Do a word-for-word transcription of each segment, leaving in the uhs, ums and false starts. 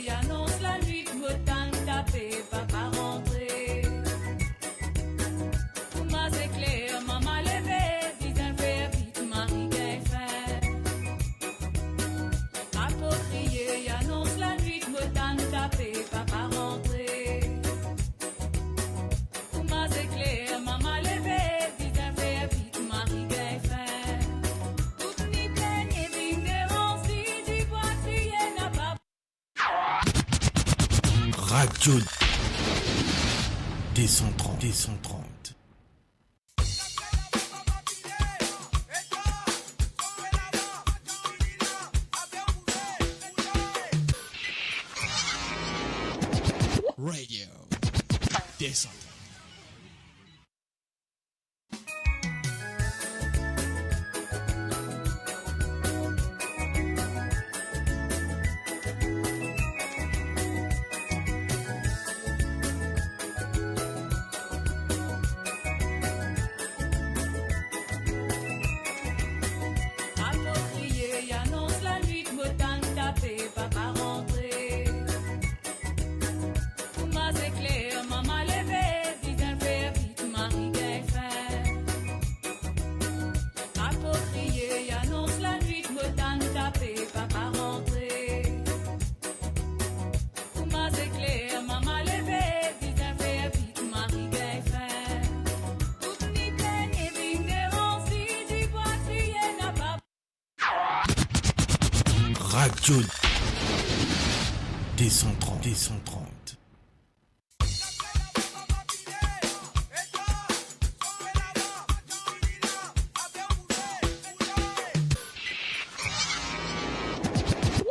Anons lanwit, mo tann tape, papa rantre. Kouma zekler, mama leve, vizin fer vit, mari gagn fin. Apot kriye, anons lanwit, mo tann tape, papa rantre. Kouma zekler, mama leve, vizin fer vit, mari gagn fin. Tout ni plenn e vinn devan, si dibwa kriye napa. Radio deux cent trente, deux cent trente. Radio deux cent trente. Apot kriye, anons lanwit, mo tann tape, papa rantre. Kouma zekler, mama leve, vizin fer vit, mari gagn fin. Apot kriye, anons lanwit, mo tann tape, papa rantre. Kouma zekler, mama leve, vizin fer vit, mari gagn fin. Tout ni plenn e vinn devan, si dibwa kriye napa. Radio deux cent trente, deux cent trente.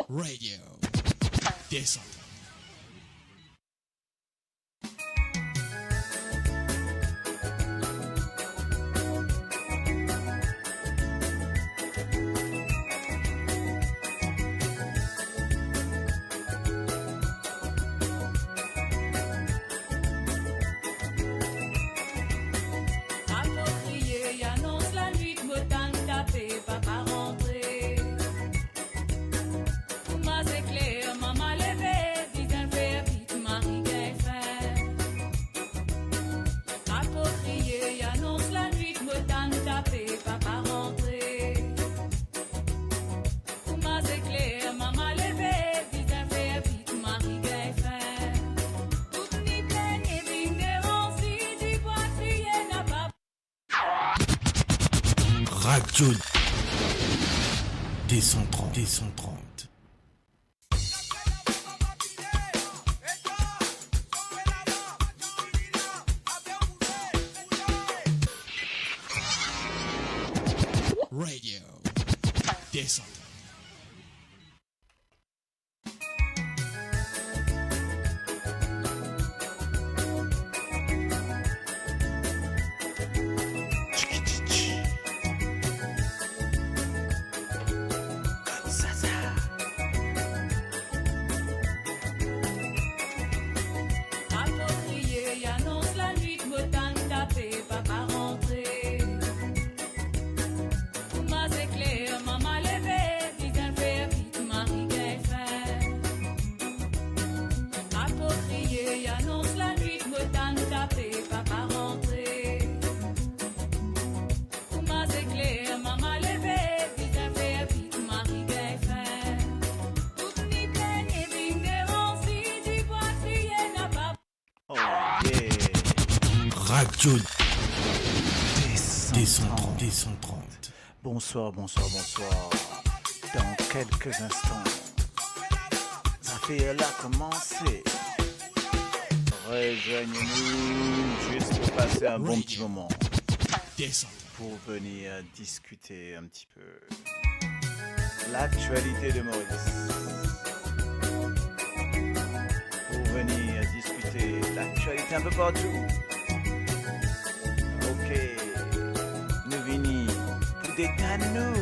Radio deux cent trente. Apot kriye, anons lanwit, mo tann tape, papa rantre. Kouma zekler, mama leve, vizin fer vit, mari gagn fin. Apot kriye, anons lanwit, mo tann tape, papa rantre. Kouma zekler, mama leve, vizin fer vit, mari gagn fin. Tout ni plenn e vinn devan, si dibwa kriye napa. Radio deux cent trente, deux cent trente. Radio deux cent trente. Apot kriye, anons lanwit, mo tann tape, papa rantre. Kouma zekler, mama leve, vizin fer vit, mari gagn fin. Apot kriye, anons lanwit, mo tann tape, papa rantre. Kouma zekler, mama leve, vizin fer vit, mari gagn fin. Tout ni plenn e vinn devan, si dibwa kriye napa. Oh yeah. Radio deux cent trente, deux cent trente. Bonsoir, bonsoir, bonsoir. Dans quelques instants, zafer la komanse. Rejoignez-nous juste pour passer un bon petit moment. Pour venir discuter un petit peu. L'actualité de Maurice. Pour venir discuter l'actualité un peu partout. Ok. Nou vini pou detann nou.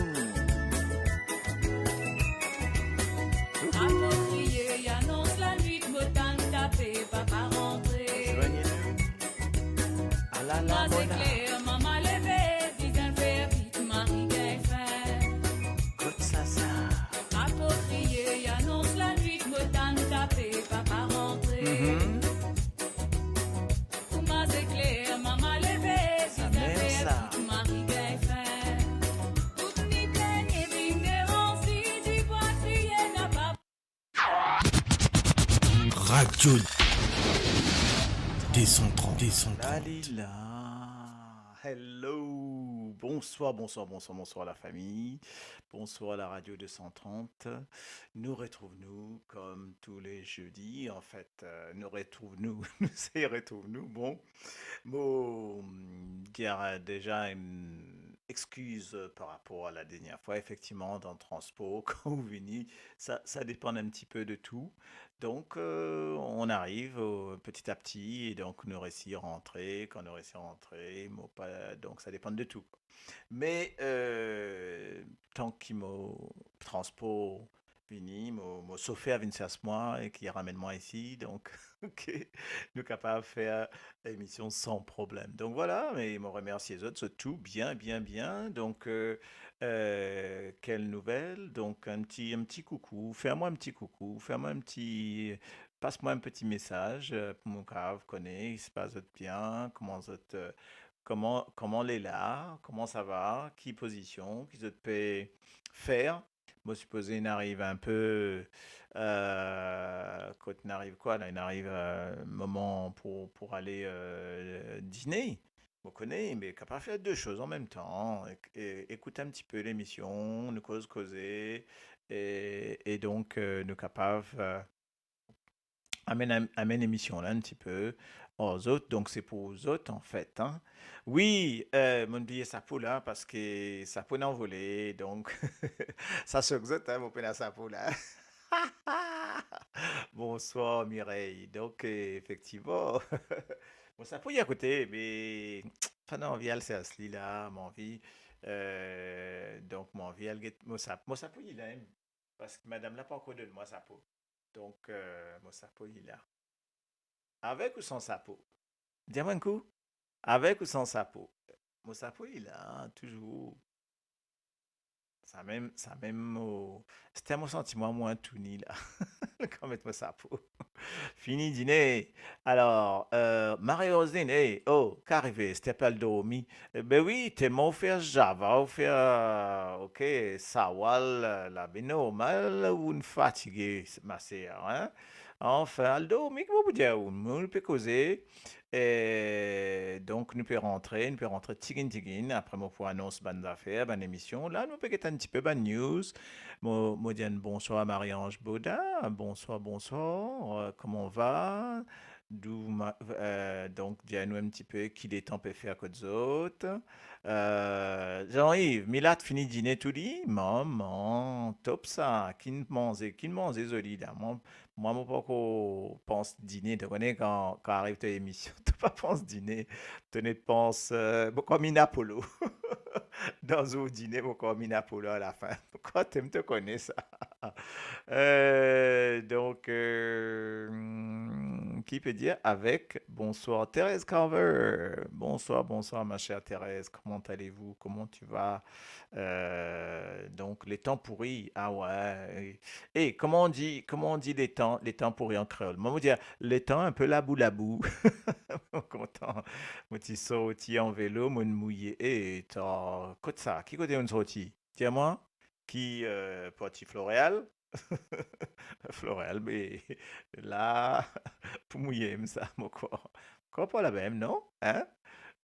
Apot kriye, anons lanwit, mo tann tape, papa rantre. Joignez-nous. Ala la, mama leve, vizin fer vit, mari gagn fin. Kot sa sa. Apot kriye, anons lanwit, mo tann tape, Radio deux cent trente, deux cent trente. Lalila. Hello. Bonsoir, bonsoir, bonsoir, bonsoir la famille. Bonsoir la Radio deux cent trente. Nous retrouvons-nous comme tous les jeudis. En fait, euh, nous retrouvons-nous, nous y retrouvons-nous. Bon, mo, mm, dir, euh, déjà une excuse par rapport à la dernière fois. Effectivement, dans le transport, quand vous venez, ça, ça dépend un petit peu de tout. Donc, euh, on arrive au- petit à petit, et donc nous réussissons à rentrer. Quand nous réussissons à rentrer, mo pa, donc ça dépend de tout, quoi. Mais, euh, tant que mo transport vini, mo, mo sofer vinn sers mwa e ki ramenn mwa isi, donc, ok, nou kapav fer émission sans problème. Donc voilà, mais mo remersie zot, zot tou bien, bien, bien. Donc, euh, euh, quelle nouvelle? Donc, un petit, un petit coucou, fais-moi un petit coucou, fais-moi un petit, passe-moi un petit message, euh, pou mo kapav kone, si pa zot bien, kouma zot, euh, kouma, kouma le la, comment ça va, ki pozision, ki zot pe fer. Mo sipoze inn ariv un peu, euh, kot inn ariv kwa la, inn ariv, euh, moman pou, pou ale, euh, dine. Mo kone, me kapav fer de soz an mem tan, ek-, e-, ekout un petit peu lemision, nou koz koze, e, e donc, euh, nou kapav, euh, amenn, amenn emision la un petit peu ar zot, donc c'est pour zot en fait, hein. Wi, euh, mo'nn bliye sapo la, parski sapo inn anvole, donc sa sok zot, hein, mo pena sapo la. Bonsoir Mireille. Donc, euh, effectivement, mo sapo li akote, me pa ena anvi al sers li la, mo anvi, euh, donc mo anvi al get mo sap-, mo sapo li la mem, parski madam la pa ankor donn mwa sapo. Donc, euh, mo sapo li la. Avek ou san sapo? Dir mwa enn kou. Avek ou san sapo? Mo sapo li la, touzour. Sa mem, sa mem mo, sete mo santi mwa mwin touni la. Kan met mo sapo. Fini dine. Alor, euh, Marie-Roselyne, hey, oh, ki arive, sete pe al dormi? Eh ben wi, telman ou fer zava, ou fer, euh, ok, sawal, euh, la, be normal, ou'nn fatige, ma ser, hein? Anfin, al dormi, kouma pou dir, ou, nou pe koze. E donk, nou pe rantre, nou pe rantre tiginn, tiginn. Apre, mo pou anons bann zafer, bann emision. La, nou pe get enn tipe bann news. Mo, mo dir enn bonswar a Marie-Ange Baudin. Bonswar, bonswar. Euh, kouma va? D'où ma-, euh, donk, dir nou enn tipe ki letan pe fer kot zot. Euh, Jean-Yves, Milat fini dine tou li? Mama, top sa. Ki'nn manze, ki'nn manze zoli la? Mwa, mwa, mo pankor pans dine. To kone kan, kan ariv to emision, to pa pans dine. To net pans, euh, mo krwar minn Apollo. Dan zour dine, mo krwar minn Apollo alafin. Mo krwar to mem to kone sa. Euh, donk, euh, hmm, ki pe dir avek, bonswar Thérèse Carver. Bonswar, bonswar, ma chère Thérèse. Comment allez-vous? Comment tu vas? Euh, donk, letan pouri, ah ouais. E, e, kouma ou dir, kouma ou dir letan, letan pouri an kreol? Mwa, mo dir, letan inpe labou labou. Mo kontan. Mo ti sorti an velo, mo'nn mouye. E, ta, kot sa? Ki kote ou'nn sorti? Dir mwa, ki, euh, parti Floreal? Floreal, be la, pou mouye mwa sa, mo krwar. Krwar pa la mem, non? Hein?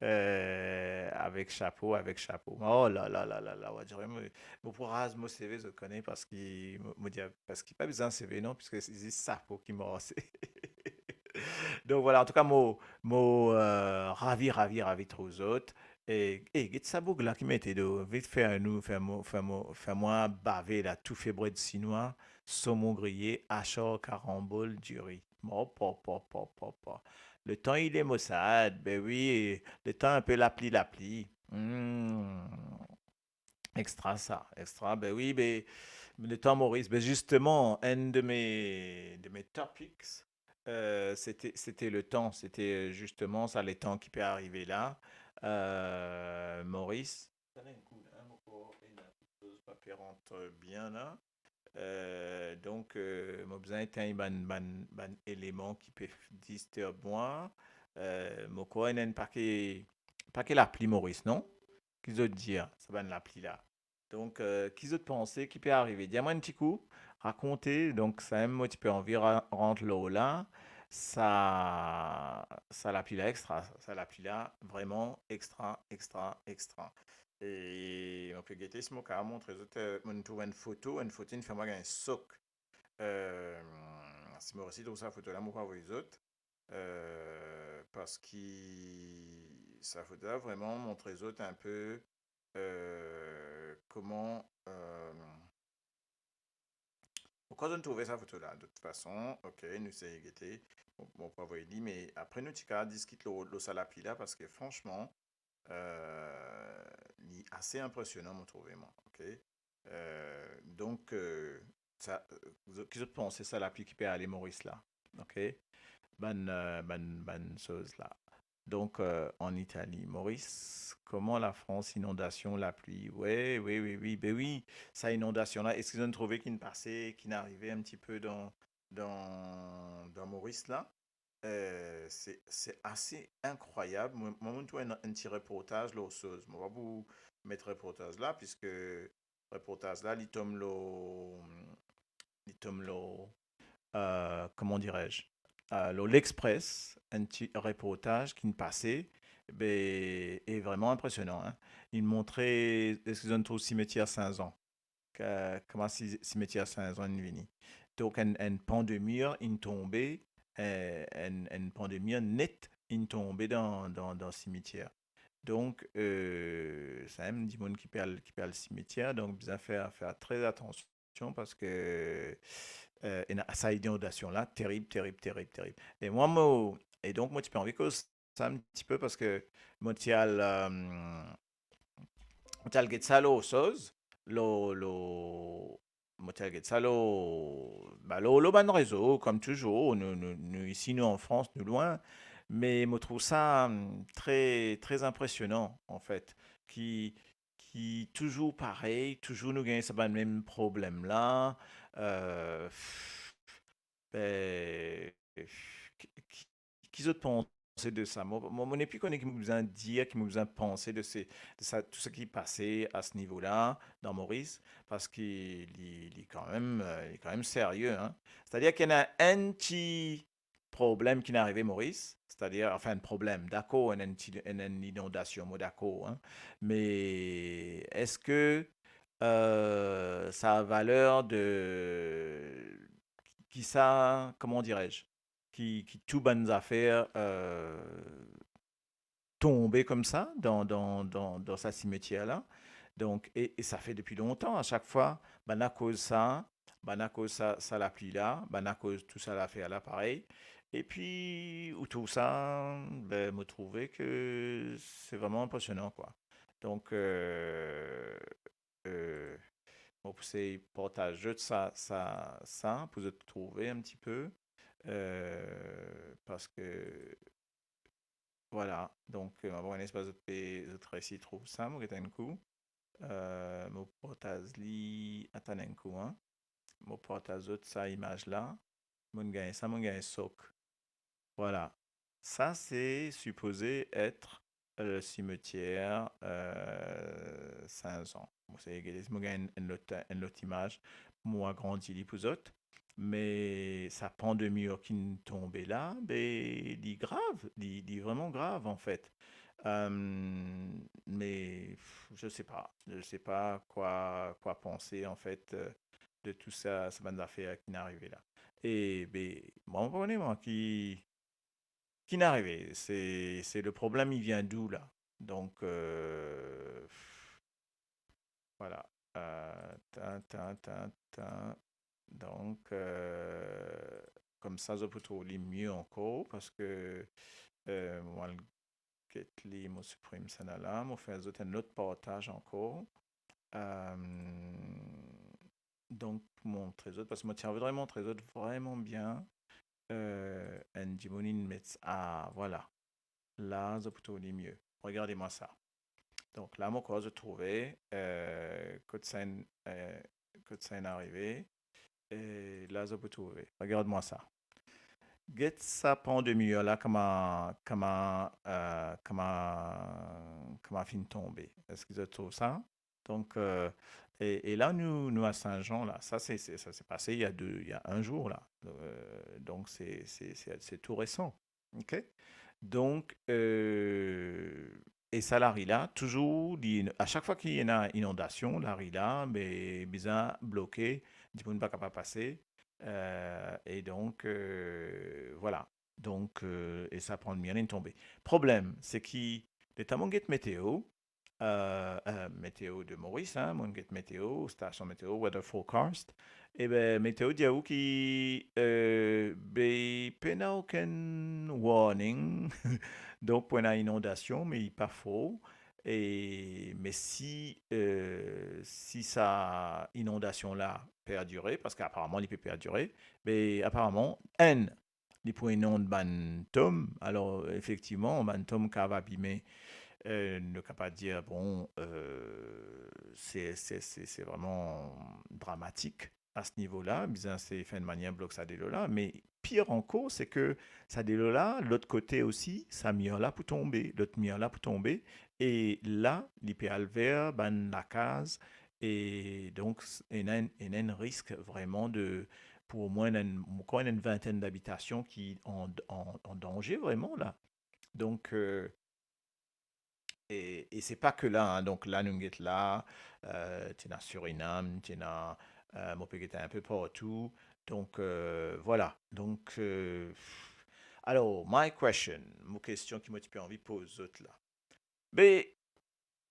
Euh, avek sapo, avek sapo. Oh la la la la la, ou dir mo, mo pou raz mo seve, zot kone, parski mo, mo dir, parski pa bizin seve, non, piski se zis sapo ki marse. Donk, voilà, antouka, mo, mo, euh, ravi, ravi, ravi trouv zot. E, e, get sa boug la ki mete do, vit fer nou, fer mo, fer mo, fer mwa bave la, toufe bred sinwa, somon griye, achar, karambol, diri. Mo, pa, pa, pa, pa, pa. Letan il est maussade, be wi, letan inpe lapli, lapli. Hmm. Extra sa, extra. Be wi, be, letan Moris, be zisteman, enn de mes, de mes topics, euh, sete, sete letan, sete zisteman sa, letan ki pe arive la. Euh, Moris. Tann enn kou la, mo krwar ena kiksoz pa pe rant bien la. Euh, donk, euh, mo bizin etegn bann, bann, bann eleman ki pe disturb mwa. Euh, mo krwar ena enn pake, pake lapli Moris, non? Ki zot dir, sa bann lapli la? Donk, euh, ki zot panse ki pe arive? Dir mwa enn ti kou, rakonte. Donk, samem mo ti pe anvi ra-, rant lor la. Sa, sa lapli la extra, sa lapli la vreman extra, extra, extra. E mo pe gete si mo kapav montre zot, eh, mo trouv enn foto, enn foto inn fer mwa gagn sok. Eh, si mo resi trouv sa foto la, mo pou avoy zot. Eh, parski sa foto la vreman montre zot inpe, eh, kouma, eh, Mo krwar zot inn trouve sa foto la. De tout fason, ok, nou sey gete. Bon, mo pou avoy li, me apre nou ti kapav diskit lor, lor sa lapli la, parski fransman, eh, li ase inpresionan, mo trouve mwa, ok? Eh, donk, eh, sa, eh, zot, ki zot panse sa lapli ki pe ale Moris la, ok? Bann, eh, bann, bann soz la. Donk, eh, an Itali, Moris, kouma Lafrans, inondasion, lapli. Wi, wi, wi, wi, be wi, sa inondasion la, eski zot inn trouve ki'nn pase, ki'nn arive enn tipe dan, dan, dan Moris la? Eh, se, se ase inkrwayab. Mwa, mwa, mo trouv enn, enn ti reportaz lor soz. Mo pa pou met reportaz la, piski reportaz la, li tom lor, li tom lor, eh, comment dirais-je, eh, lor L'Express, enn ti reportaz ki'nn pase, be, e vreman inpresionan, hein. Li'nn montre, eski zot inn trouv simetier Sin-Zan? Ki, kouma si-, simetier Sin-Zan inn vini. Donk, enn, enn pan de mir inn tonbe, eh, enn, enn pan de mir net inn tonbe dan, dan, dan simetier. Donk, eh, samem dimoun ki pe al, ki pe al simetier, donk bizin fer, fer tre atansion parski, eh, ena sa inondasion la, terib, terib, terib, terib. E mwa, mo, e donk, mo ti pe anvi koz sa enn tipe parski mo ti al, eh, mo ti al get sa lor soz, lor, lor, mo ti al get sa lor, ba, lor, lor bann rezo, kom touzour, nou, nou, nou isi, nou an Frans, nou lwin, me mo trouv sa, mm, tre, tre inpresionan, anfet, ki, ki touzour parey, touzour nou gagn sa bann mem problem la, eh, be, ki, ki, ki zot panse de sa? Mo, mo, mo nepli kone ki mo bizin dir, ki mo bizin panse de se, de sa, tou seki pase a se nivo la, dan Moris, parski li, li kanmem, eh, li kanmem serye, hein. Setadir ki ena enn ti problem ki'nn arive Moris, setadir, anfin, enn problem, dakor, enn, enn ti, enn, enn inondasion, mo dakor, hein. Me eski, eh, sa valer de, ki sa, comment dirais-je, ki, ki tou bann zafer, eh, tonbe koumsa dan, dan, dan, dan sa simetier la. Donk, e, e sa fer depi lontan, a sak fwa, bann la koz sa, bann la koz sa, sa lapli la, bann la koz tou sa lafer la parey. Epi, ou trouv sa, be, mo trouve ki se vreman inpresionan, kwa. Donk, eh, eh, mo pou sey partaz zot sa, sa, sa, pou zot trouve enn tipe, eh, parski, vwala, donk, eh, mo pa kone si zot pe, zot resi trouv sa, mo get enn kou. Eh, mo partaz li, atann enn kou, hein. Mo partaz zot sa imaz la. Mo'nn gagn sa, mo'nn gagn sok. Vwala. Sa, se sipoze et le simetier, eh, Sin-Zan. Mo sey gete si mo gagn enn lot, enn lot imaz, mo agrandi li pou zot. Me sa pan de mir ki'nn tonbe la, be, li grav, li, li vreman grav, anfet. Eh, me, pff, je sais pas, je sais pas quoi, quoi penser, anfet, eh, de tou sa, sa bann zafer ki'nn arive la. E, be, mwa, mo pa kone, mwa, ki, ki'nn arive. Se, se le problem, li vinn d'où la? Donk, eh, vwala. Eh, tin, tin, tin, tin. Donk, eh, koumsa, zot pou trouv li mie ankor, parski, eh, mo al get li, mo siprim sa la, mo fer zot enn lot partaz ankor. Eh, donk, montre zot, parski mo ti anvi montre zot vreman bien, eh, enn dimoun inn met, ah, vwala. La, zot pou trouv li mie. Regarde-moi ça. Donk, la, mo krwar zot trouve, eh, kot sa inn, eh, kot sa inn arive. E la, zot pou trouve. Regarde-moi ça. Get sa pan de mir la, kouma, kouma, eh, kouma, kouma finn tonbe. Eski zot trouv sa? Donk, eh, E, e la, nou, nou a Saint-Jean, la. Sa, se, se, sa se pase il y a deux, il y a un jour, la. Euh, donk, se, se, se, se tou resan. Ok? Donk, euh, e sa lari la, touzour, li, a sak fwa ki ena inondasion, lari la, be, bizin bloke, dimoun pa kapav pase, euh, e donk, euh, vwala. Donk, euh, e sa pran limier, li tonbe. Problem, se ki, letan mo get meteo, euh, euh, Météo de Maurice, hein, mo get meteo, stasion meteo, weather forecast, e be, meteo dir ou ki, euh, be, pena okenn warning, donk pou ena inondasion, me li pa for, e, me si, euh, si sa inondasion la perdire, parski aparaman li pe perdire, be, aparaman, enn, li pou inond bann tom. Alor, efektivman, bann tom kav abime, euh, nou kapav dir, bon, euh, se, se, se, se vreman dramatik a se nivo la, bizin se fer enn manier blok sa delo la, me pir ankor, se ke sa delo la, lot kote osi, sa mir la pou tonbe, lot mir la pou tonbe, e la, li pe al ver bann lakaz, e donk, s-, ena enn, ena enn risk vreman de, pou omwin enn, ankor enn vintenn dabitasion ki an, an, an danze vreman la. Donk, euh, e, e se pa ke la, hein, donk la, nou get la, euh, ti ena Surinam, ti ena, euh, mo pe gete enpe partou. Donk, euh, vwala. Donk, euh, alor, my question, mo kestion ki mo ti pe anvi poz zot la. Be,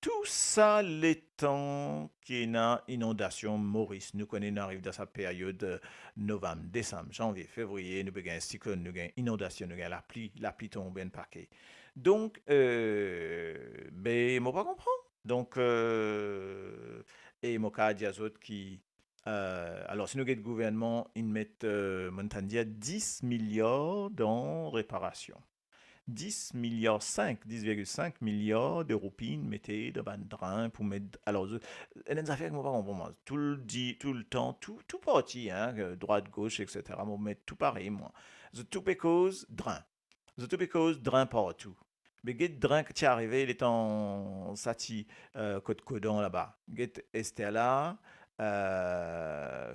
tou sa letan ki ena inondasion Moris, nou kone nou ariv dan sa period, euh, novam, desam, zanvie, fevriye, nou pe gagn siklonn, nou gagn inondasion, nou gagn lapli, lapli tonbe enn pake. Donk, euh, be, mo pa konpran. Donk, euh, e mo kapav dir zot ki, euh, alor, si nou get gouvernman, inn met, euh, mo'nn tann dir dis miliar dan reparasion. Dis miliar sink, dis virgil sink miliar de roupi inn mete dan bann drin pou met, alor, zot, enn zafer ki mo pa konpran, mwa. Tou le di, tou le tan, tou, tou parti, hein, euh, dwat, gos, et cetera, mo met tou parey, mwa. Zot tou pe koz drin. Zot tou pe koz drin partou. Me get drin ki ti arive letan sa ti, euh, kot Kodan laba. Get ester la, euh,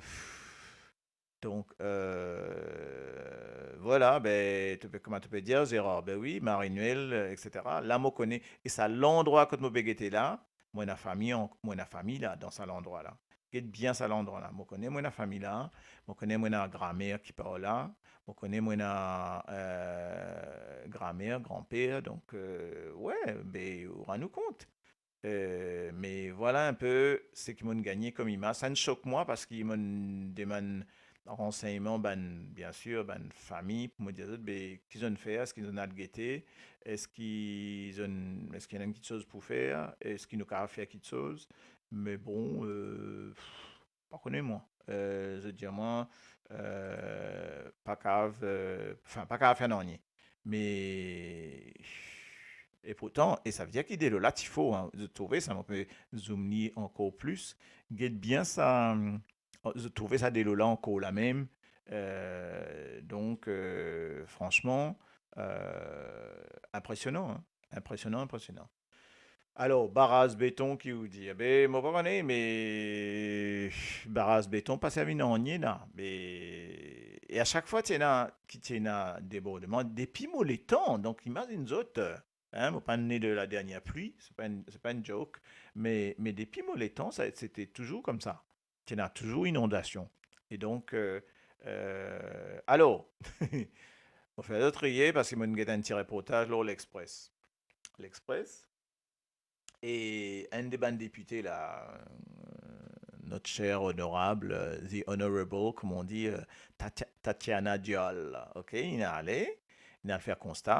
donk, euh, vwala, be, to pe, kouma to pe dir, Gérard, be wi, Marie-Noëlle, euh, et cetera. La, mo kone, e sa landrwa kot mo pe gete la, mo ena fami an-, mo ena fami la, dan sa landrwa la. Get bien sa landrwa la. Mo kone mo ena fami la, mo kone mo ena gramer ki par la, mo kone mo ena, euh, gramer, granper, donk, euh, we, be, ou rann ou kont. Euh, me vwala enpe seki mo'nn gagne kom imaz. Sa inn sok mwa parski mo'nn demann ransegnman bann, biensir, bann fami, pou mo dir zot, be, ki zot inn fer, eski zot inn al gete, eski zot inn, eski ena kiksoz pou fer, eski nou kapav fer kiksoz. Me bon, euh, pa kone mwa. Euh, zot dir mwa, euh, pa kapav, euh, anfin, pa kapav fer nanye. Me, e pourtan, e savedir ki delo la ti for, hein. Zot trouve sa, mo pe zoom li ankor plis. Get bien sa, zot trouve sa delo la ankor la mem. Euh, donk, euh, fransman, euh, inpresionan, hein. Inpresionan, inpresionan. Alor, baraz beton ki ou dir, be, mo pa kone, me baraz beton pa servi nanye la. Me, e a sak fwa ti ena, ki ti ena debordman, depi mo letan, donk imazinn zot, hein, mo pa ne de la dernière pluie, se pa enn, se pa enn joke, me, me depi mo letan, sa, sete touzour koumsa. Ti ena touzour inondasion. E donk, euh, euh, alor, mo fer zot riye parski mo'nn get enn ti reportaz lor L'Express. L'Express. E enn de bann depite la, euh, notre cher honorable, euh, the honorable, comme on dit, euh, Tati-, Tatiana Diol, ok, inn ale, inn al fer konsta,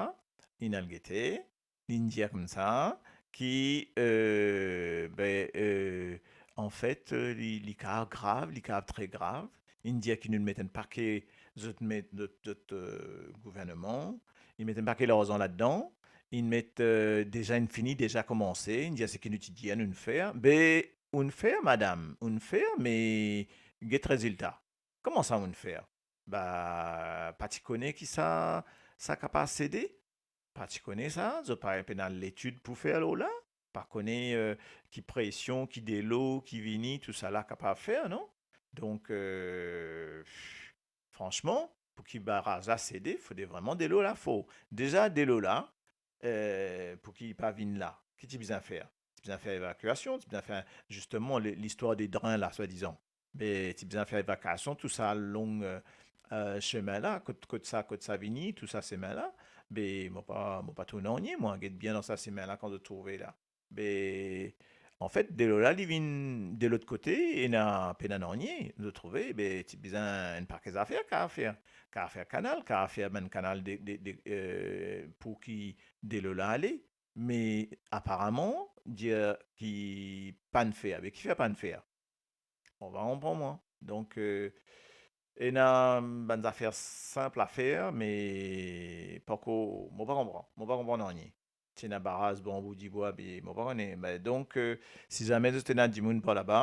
inn al gete, linn dir koumsa ki, euh, be, euh, anfet, euh, li, li kapav grav, li kapav tre grav. Inn dir ki nou met enn pake, zot met zot, zot, euh, gouvernman, inn met enn pake larzan ladan, inn met, euh, deza inn fini, deza koumanse, inn dir seki nou ti dir nou'nn fer. Be, ou'nn fer, madam, ou'nn fer, me get rezilta. Kouma sa ou'nn fer? Ba, pa ti kone ki sa, sa kapav sede? Pa ti kone sa? Zot pa pena letid pou fer lor la? pa kone, eh, ki presion, ki delo ki vini, tousala kapav fer, non? Donk, eh, fransman, pou ki baraz la sede, fode vreman delo la for. Deza, delo la, eh, pou ki li pa vinn la, ki ti bizin fer? Ti bizin fer evakiasion, ti bizin fer zisteman le-, listwar de dren la, swadizan. Be, ti bizin fer evakiasion, tou sa long, eh, eh, semin la, kot, kot sa, kot sa vini, tou sa semin la. Be, mo pa, mo pa trouv nanye, mwa, get bien dan sa semin la, kan zot trouve la. Be, anfet, delo la, li vinn de lot kote, ena pena nanye, zot trouve, be, ti bizin enn pake zafer, kapav fer, kapav fer kanal, kapav fer bann kanal de, de, de, eh, pou ki delo la ale. Me aparaman, dir ki pa'nn fer, be, kifer pa'nn fer? Mo pa konpran, mwa. Donk, eh, ena bann zafer sinp a fer, me pankor, mo pa konpran. Mo pa konpran nanye. Ti ena baraz Banbou Dibwa, be mo pa kone. Be, donk, eh, si zame zot ena dimoun par laba,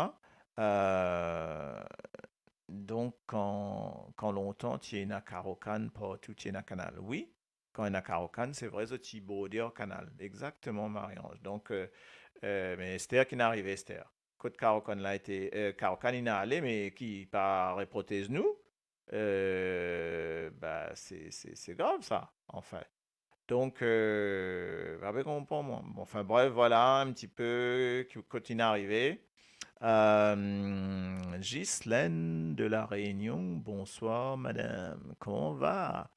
eh, donk, kan, kan lontan, ti ena karokann partou, ti ena kanal. Wi, kan ena karokann, se vre, zot ti borde ar kanal. Exakteman, Marie-Ange. Donk, eh, eh, me ester ki'nn arive, ester? Kot karokann la ete, eh, karokann inn ale, me ki pa reprotez nou? Eh, be, se, se, se grav sa, anfin. Donk, eh, pa pe konpran, mwa. Bon, anfin, bref, vwala, enn tipe ki, kot inn arive. Eh, Ghislaine de La Réunion, bonsoir, madame. Comment va?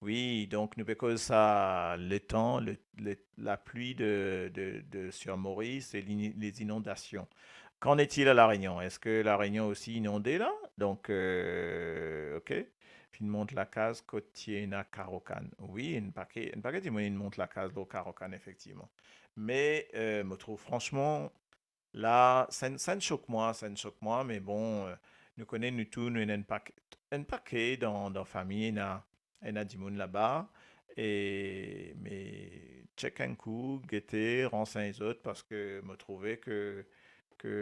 Wi, donk nou pe koz sa, letan, le, le, lapli de, de, de, sur Maurice et l'ini-, les inondations. Qu'en est-il à La Réunion? Eski La Réunion osi inonde la? Donk, eh, ok. Finn mont lakaz kot ti ena karokann. Wi, enn pake, enn pake dimoun inn mont lakaz lor karokann, efektivman. Me, eh, mo trouv, fransman, la, sa, sa inn sok mwa, sa inn sok mwa, me bon, eh, nou kone nou tou, nou ena enn pake, enn pake dan, dan fami, ena, ena dimoun laba, e, me check enn kou, gete, ransegn zot, parski mo trouve ke, ke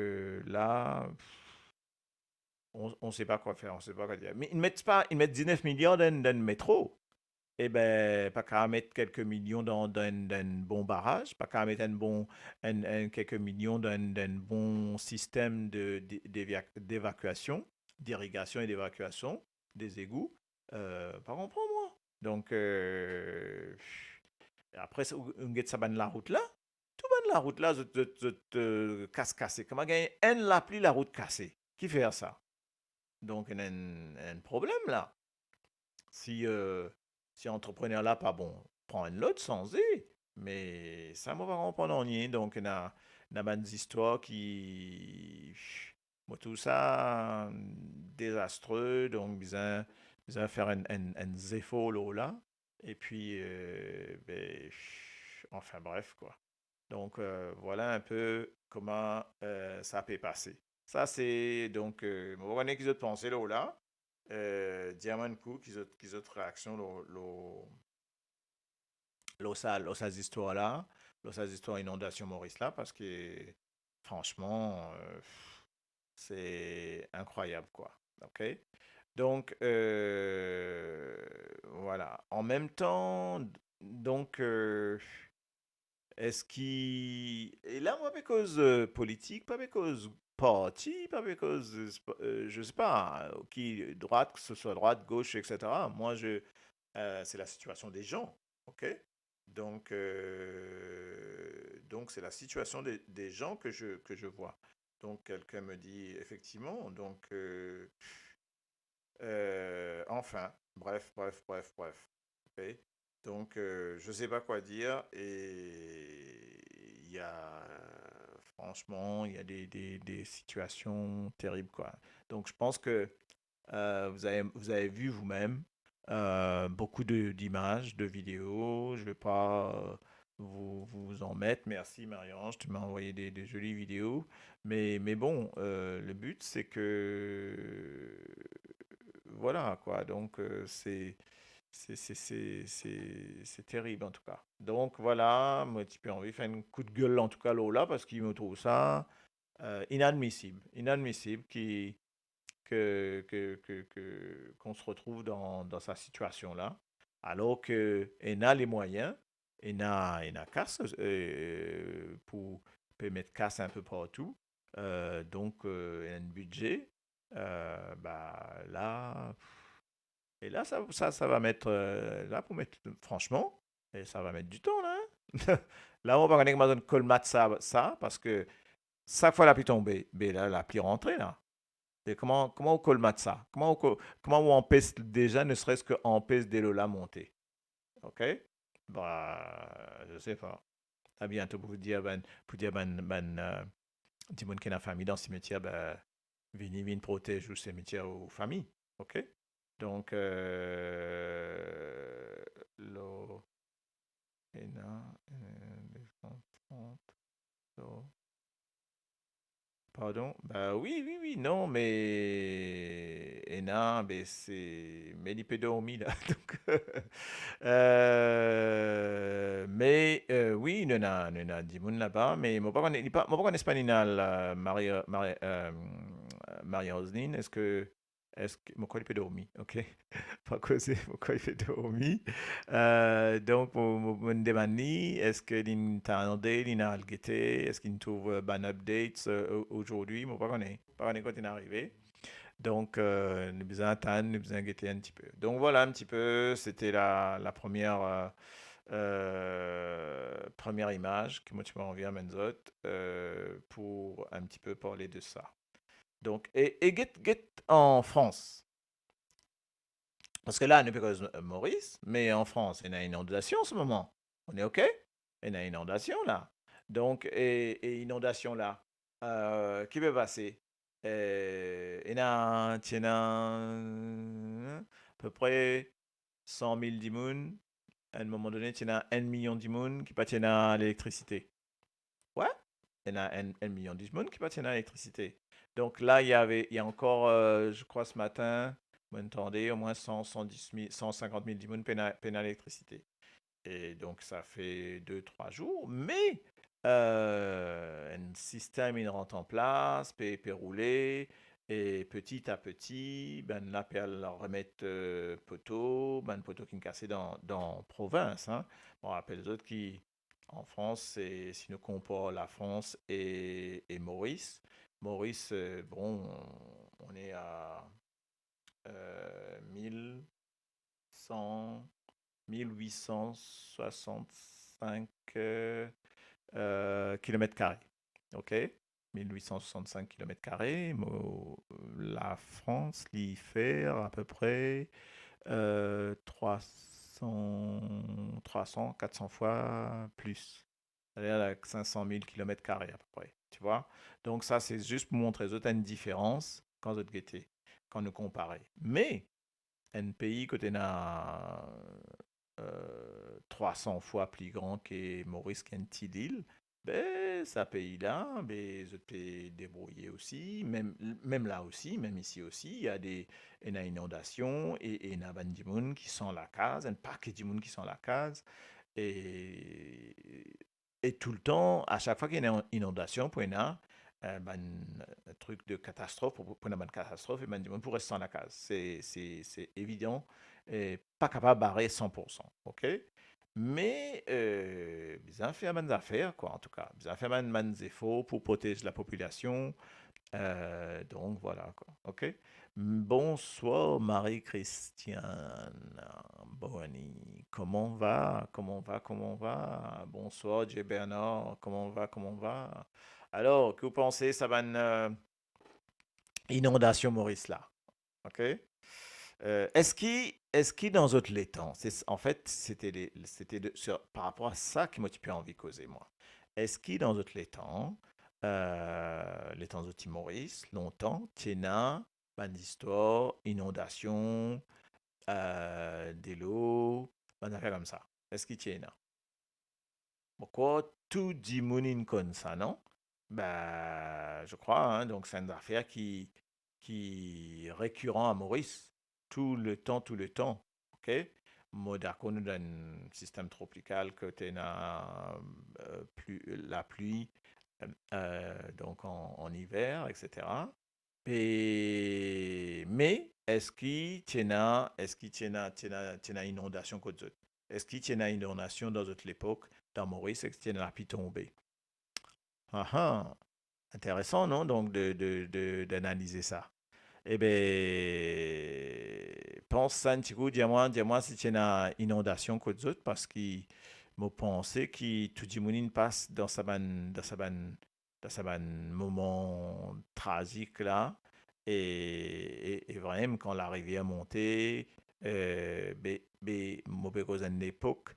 la, on, on sait pas quoi faire, on sait pas quoi dire. Me inn met pa, inn met diznef miliar dan, dan metro. E be, pa kapav met kelke milion dan, dan, dan bon baraz, pa kapav met enn bon, enn, enn kelke milion dan, dan bon sistem de, de, d'evia-, d'evakiasion, d'irigasion e d'evakiasion, de zegou, eh, pa konpran mwa. Donk, eh, apre sa, ou, ou get sa bann larout la, tou bann larout la, zot, zot, zot, eh, kas kase. Kouma gagn enn lapli, larout kase? Kifer sa? Donk, ena enn, enn problem la. Si, eh, si antreprener la pa bon, pran enn lot, sanze. Me sa, mo pa konpran nanye. Donk, ena, ena bann zistwar ki, mo trouv sa dezastre, donk bizin, bizin fer enn, enn, enn zefor lor la. Epi, eh, be, anfin bref, kwa. Donk, eh, vwala enn pe kouma, eh, sa pe pase. Sa se, donk, eh, mo pa kone ki zot panse lor la. Eh, dir mwa enn kou ki zot, ki zot reaksion lor, lor, lor sa, lor sa zistwar la, lor sa zistwar inondasion Moris la, parski, fransman, eh, se inkrwayab, kwa. Ok? Donk, eh, vwala. An mem tan, donk, eh, eski, e la, mo pa pe koz, eh, politik, pa pe koz parti, pa pe koz, eh, sp-, eh, je sais pas, ki drwat, que ce soit droite, gauche, et cetera. Moi, je, eh, c'est la situation des gens, ok? Donc, euh, donc c'est la situation des, des gens que je, que je vois. Donc, quelqu'un me dit, effectivement, donc, euh, euh, enfin, bref, bref, bref, bref. Ok? Donc, euh, je sais pas quoi dire et il y a, franchement, il y a des, des, des situations terribles, quoi. Donc, je pense que euh, vous avez, vous avez vu vous-même, euh, beaucoup de, d'images, de vidéos. Je vais pas, euh, vous, vous en mettre. Merci Marie-Ange, tu m'as envoyé des, des jolies vidéos. Mais, mais bon, euh, le but, c'est que, voilà, quoi. Donc, euh, c'est, c'est, c'est, c'est, c'est, c'est terrible, en tout cas. Donc, voilà, mo ti pe anvi fer enn kout gel, an tou ka, lor la, parski mo trouv sa, euh, inadmisib. Inadmisib ki, que, que, que, que, qu'on se retrouve dans, dans sa situation-là, alors que ena les moyens, ena, ena kas, euh, pour, pe met kas inpe partou. Euh, donk, euh, ena enn bidze. Euh, ba, la, e la, sa, sa, sa va met, euh, la pou met, fransman, e sa va met ditan, la, hein. La, mo pa kone kouma zot kolmat sa, sa, parski sak fwa lapli tonbe, be la, lapli rantre, la. E kouma, kouma ou kolmat sa? Kouma ou ko-, kouma ou anpes, deza, ne seres ke anpes delo la monte? Ok? Ba, je sais pas. A biento pou dir bann, pou dir bann, bann, euh, dimoun ki ena fami dan simetier, ba, vini, vinn protez ou simetier ou fami. Ok? Donk, euh, lo, ena, euh, de san trant, lo, pardon? Ba wi, wi, wi, non, me ena, be se, me li pe dormi la, donk, euh, me, euh, wi, nou ena, nou ena dimoun laba, me mo pa kone, li pa, mo pa kone si pa li ena la, Marie, Marie, euh, Marie-Roseline, eski, eski, mo krwar li pe dormi, ok? Pa koze, mo krwar li pe dormi. Euh, donk, mo, mo, mo demann li, eski li tande, li al gete, eski li trouv, euh, bann updates, euh, aujourd'hui, mo pa kone, pa kone kot li arive. Donk, euh, nou bizin atann, nou bizin gete enn tipe. Donk, vwala, enn tipe, sete la, la première, euh, euh, première image ki mo ti pe anvi amenn zot, euh, pou enn tipe parle de sa. Donk, e, e get, get an Frans. Parski la, nou pe koz, euh, Moris, me an Frans, ena inondasion an se moman. On est ok? Ena inondasion la. Donk, e, e inondasion la, euh, ki pe pase? Euh, ena, ti ena apepre san mil dimoun. A enn moman done, ti ena enn milion dimoun ki pa ti ena lelektrisite. Wi, ena enn, enn milion dimoun ki pa ti ena lelektrisite. Donk la, il y avait, il y a encore, euh, je crois, ce matin, mo'nn tande omwin san, san dis mil, san sinkant mil dimoun pena, pena lelektrisite. E donk, sa fer de, trwa zour, me, euh, enn sistem inn rant an plas, pe, pe roule, e peti a peti, bannla pe al remet, euh, poto, bann poto ki'nn kase dan, dan provins, hein. Mo rapel zot ki an Frans, se, si nou konpar Lafrans e, e Moris, Moris, euh, bon, on est à, euh, mil san, mil uit san swasant-sink, euh, euh, kilomet kare. Ok? Mil uit san swasant-sink kilomet kare. Mo, Lafrans, li fer apepre, euh, trwa san, trwa san, kat san fwa plis. Savedir, la, sink san mil kilomet kare apepre, tu vois. Donk sa, se zis pou montre zot enn diferans kan zot gete, kan nou konpare. Me, enn pei kot ena, euh, trwa san fwa pli gran ke Moris, ki enn ti lil, be, sa pei la, be, zot pe debrouye osi, mem, mem la osi, mem isi osi, ena de, ena inondasion e, e ena bann dimoun ki san lakaz, enn pake dimoun ki san lakaz, e, e toultan, a sak fwa ki ena inondasion, pou ena, euh, bann, euh, trik de katastrof, pou, pou ena bann katastrof, e bann dimoun pou res san lakaz. Se, se, se evidan, e pa kapav bare san pour san, ok? Me, euh, bizin fer bann zafer, kwa, antouka. Bizin fer bann, bann zefor pou protez lapopilasion. Euh, donk, vwala, kwa, ok? Bonsoir Marie-Christiane. Boni. Comment va? Comment va? Comment va? Bonsoir Dieu Bernard. Comment va? Comment va? Alor, ki ou panse sa bann, euh, inondasion Moris la? Ok? Euh, eski, eski dan zot letan, se, an fet, sete le, sete de, sir, par rapor a sa ki mo ti pe anvi koze, mwa. Eski dan zot letan, euh, letan zot ti Moris, lontan, ti ena bann zistwar inondasion, euh, delo, bann zafer koumsa. Eski ti ena? Mo krwar tou dimoun inn konn sa, non? Be, je crois, hein, donk se enn zafer ki, ki rekiran a Moris, tou letan, tou letan, ok? Mo dakor nou dan enn sistem tropikal kot ena, euh, pli, lapli, euh, euh, donk an, an iver, et cetera. Pe, me, eski ti ena, eski ti ena, ti ena, ti ena inondasion kot zot? Eski ti ena inondasion dan zot lepok, dan Moris, eski ti ena lapli tonbe? Aha, interesan, non? Donk, de, de, de, d'analize sa. Ebe, pans sa enn tikou, dir mwa, dir mwa si ti ena inondasion kot zot, parski mo panse ki tou dimoun inn pas dan sa bann, dan sa bann, dan sa bann moman trazik la, e, e, e vremem, kan larivier monte, eh, be, be, mo pe koz enn lepok,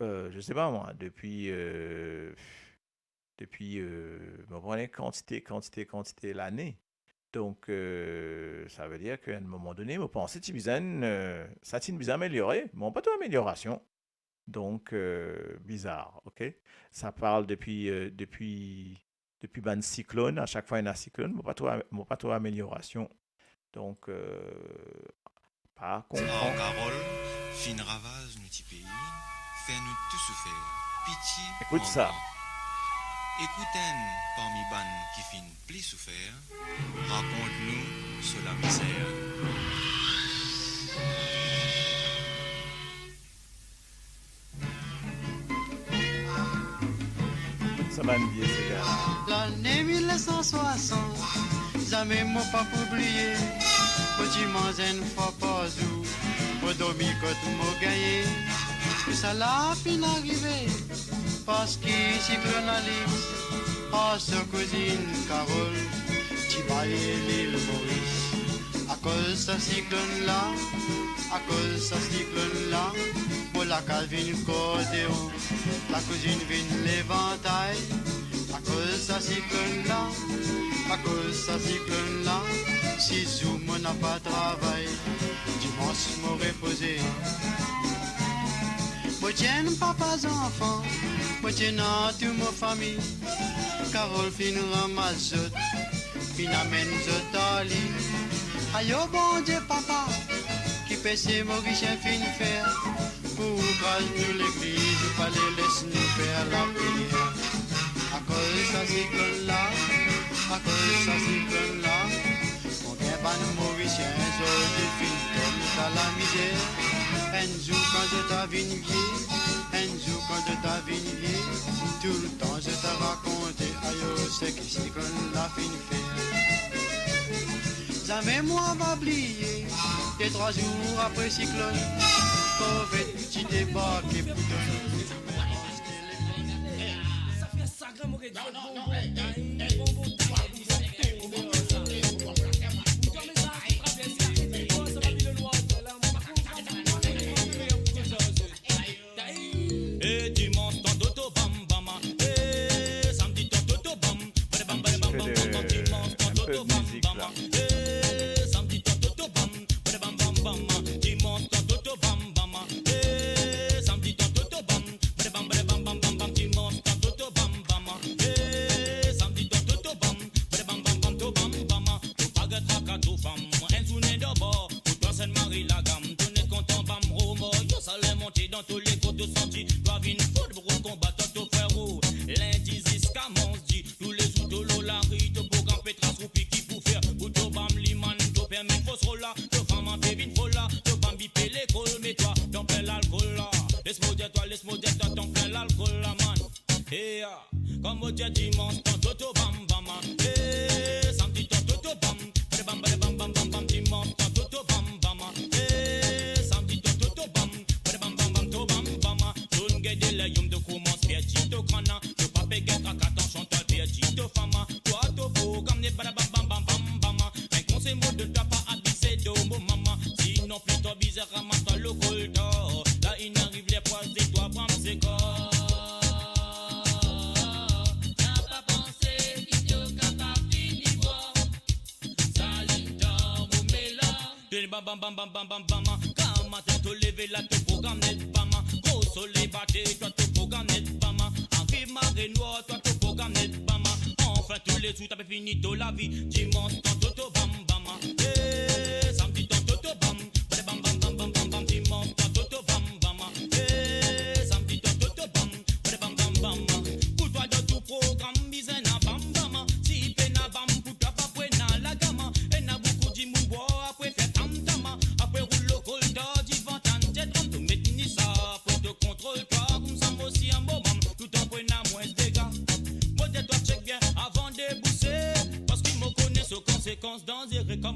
eh, je sais pas moi, depi, eh, depi, eh, mo pa kone kantite, kantite, kantite lane. Donk, eh, sa ve dir ki a enn moman done, mo panse ti bizin, eh, sa ti bizin ameliore, me pa tro ameliorasion. Donk, eh, bizar, ok? Sa parl depi, eh, depi, depi bann siklonn, a sak fwa ena siklonn, mo pa tro, mo pa tro ameliorasion. Donk, eh, pa konpran. Karol finn ravaz nou ti pei, fer nou tou soufer. Pitie, ekout sa. Ekout enn parmi bann ki finn pli soufer, rakont nou so lamizer. Sa bann vie sega. Lane mil nef san swasant, zame mo pa pou bliye. Mo ti manz enn fwa par zour, mo dormi kot mo gagne. Tousala finn arive, parski siklonn Alice ar so kouzinn Karol ti baye Lil Moris. Akoz sa siklonn la, akoz sa siklonn la, mo lakaz vinn kor deor, lakouzinn vinn levantay. Akoz sa siklonn la, akoz sa siklonn la, sis zour mo napa travay, dimans mo repoze. Mo ti enn papa zanfan, mo ti ena tou mo fami. Karol finn ramas zot, finn amenn zot ar li. Ayo Bondie Papa, ki pese Morisien finn fer, pou ou kraz nou legliz, ou pa le les nou fer lapriyer. Akoz sa siklonn la, akoz sa siklonn la, konbien bann Morisien zordi finn tom dan lamizer. Enn zour kan zot a vinn vie, enn zour kan zot a vinn vie, toultan zot a rakonte ayo seki siklonn la finn fer. Zame mwa pa bliye, de trwa zour apre siklonn, korvet ti debarke pou donn. E dimans, tanto to bam bam, e samdi, tanto to bam, bam bam bam bam, dimans, tanto to bam bam, e samdi, tanto to bam, bam bam bam bam, dimans, tanto to bam bam, e samdi, tanto to bam, bam bam bam bam bam, dimans, tanto to bam bam, e samdi, tanto to bam, bam bam bam bam, to bam bam, to pa get traka to fam, enn zourne dabor, pou twa sann mari lagam, to net kontan bam romor, yo sale monte dan to lekout, to santi twa vinn fou, pou konbat to frer, lindi ziska manz di, toulezour to lor lari, to program pe tras ou piki pou fer, pou to bam limann, to permet fos rola, to fam pe vinn fol la, to fam pe lekol, me twa, dan plin lalkol la. Les mo dir twa, les mo dir twa, dan plin lalkol la, man. Ea, kouma dir, dimans, tanto to bam bam, e samdi, tanto to bam, bam bam bam bam bam, dimans, tanto to bam bam, e samdi, tanto to bam, bam bam bam bam, to bam bam, to gete ler yom, to koumans perdi to krana, to pa pe get traka, tansion twa perdi to fam, twa to program net, bam bam bam bam bam, me konsey mo donn twa, pa abize de mo mama, sinon pli tar bizin ramas twa lokolta, la inn ariv ler pou al dir twa bam sekor. Na pa panse ki to kapav vini bor. Sa linn tar mo mela. Done bam bam bam bam bam bam bam. Gramatin to leve la, to program net bam. Gro soley bate, twa to program net bam. Ariv mare nwar, twa to program net bam. Anfin toulezour to pe fini to lavi. Dimans, tanto to bam bam. E samdi, tanto to bam. Bam bam bam bam bam bam. Dimans, tanto to bam bam. E samdi, tanto to bam. Bam bam bam bam. Pou twa dan tou program bizin na bam bam. Si pena bam pou twa, pa pou ena lagam. Ena boukou dimoun bwar, apre fer tam tam. Apre roul lokolta divan tann tet ram, to met ni sa, apre to kontrol twa, koumsa mo si an mo bam, toutan pou ena mwins dega. Mo dir twa,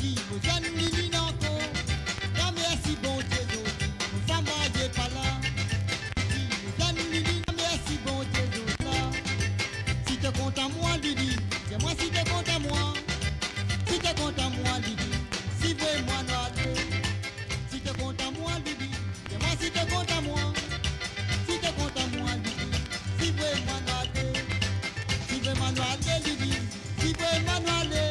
Ti mo zwenn Liline ankor. Gramersi Bondie, zordi mo fam marye pa la. Ti mo zwenn Liline, gramersi Bondie, zordi la. Si to kontan mwa, Liline, dir mwa si to kontan mwa. Si to kontan mwa, Liline, swiv mwa nou ale. Si to kontan mwa, Liline, dir mwa si to kontan mwa. Si to kontan mwa, Liline, swiv mwa nou ale. Swiv mwa nou ale, Liline. Si vremem nou ale,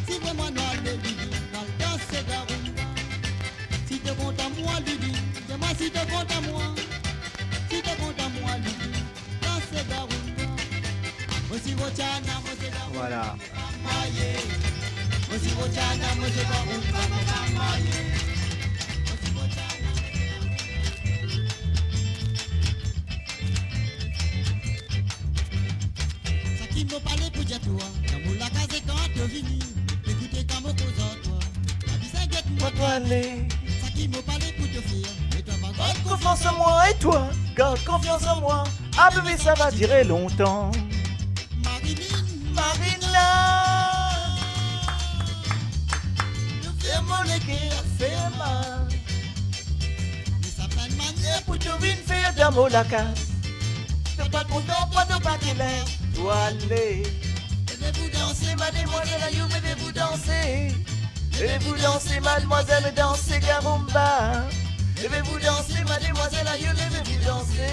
si vremem nou ale, Liline, nou al danse garoumba. Si to kontan mwa, Liline, dir mwa si to kontan mwa. Si to kontan mwa, Liline, danse garoumba. Mo si Rotiana, mo se garoumba. Voilà. Mo si Rotiana, mo se garoumba, mo pa marye. Mo si Rotiana, mo se garoumba. Sa ki mo pale pou dir twa, dan mo lakaz e kan to vini, ekoute kan mo koz ar twa, pa bizin get mwa. Twa ale. Sa ki mo pale pou to fer, me twa va gard konfians an mwa. E twa, gard konfians an mwa. Ah bebe, sa va dire lontan. Marilyn, Marina, to fer mo leker fer mal. Me sa pa enn manier pou to vinn fer dan mo lakaz. To pa kontan, pa to pa kele. Twa ale. Leve pou danse, mademwazel, ayo, leve pou danse. Leve pou danse, mademwazel, danse garoumba. Leve pou danse, mademwazel, ayo, leve pou danse.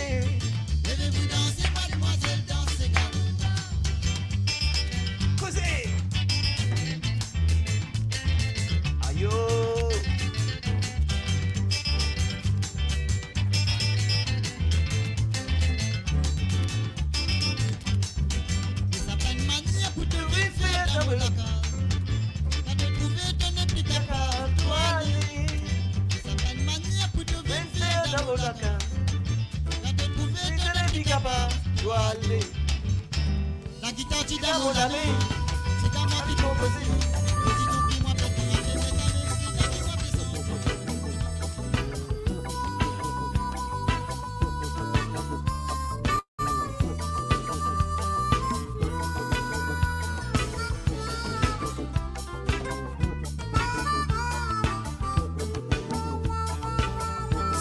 Leve pou danse, mademwazel, danse garoumba. Koze! Ayo! Me sa pa enn manier pou to vinn fer dan mo lakaz. Kan to trouve to nepli kapav, twa ale. Me sa pa enn manier pou to vinn fer dan mo lakaz. Kan to trouve to nepli kapav, twa ale. Lagitar ti dan mo lame, se pa mwa ki konpoze. Ti ton ki mwa pe koumaze, me sa mem si mwa ki konpoze.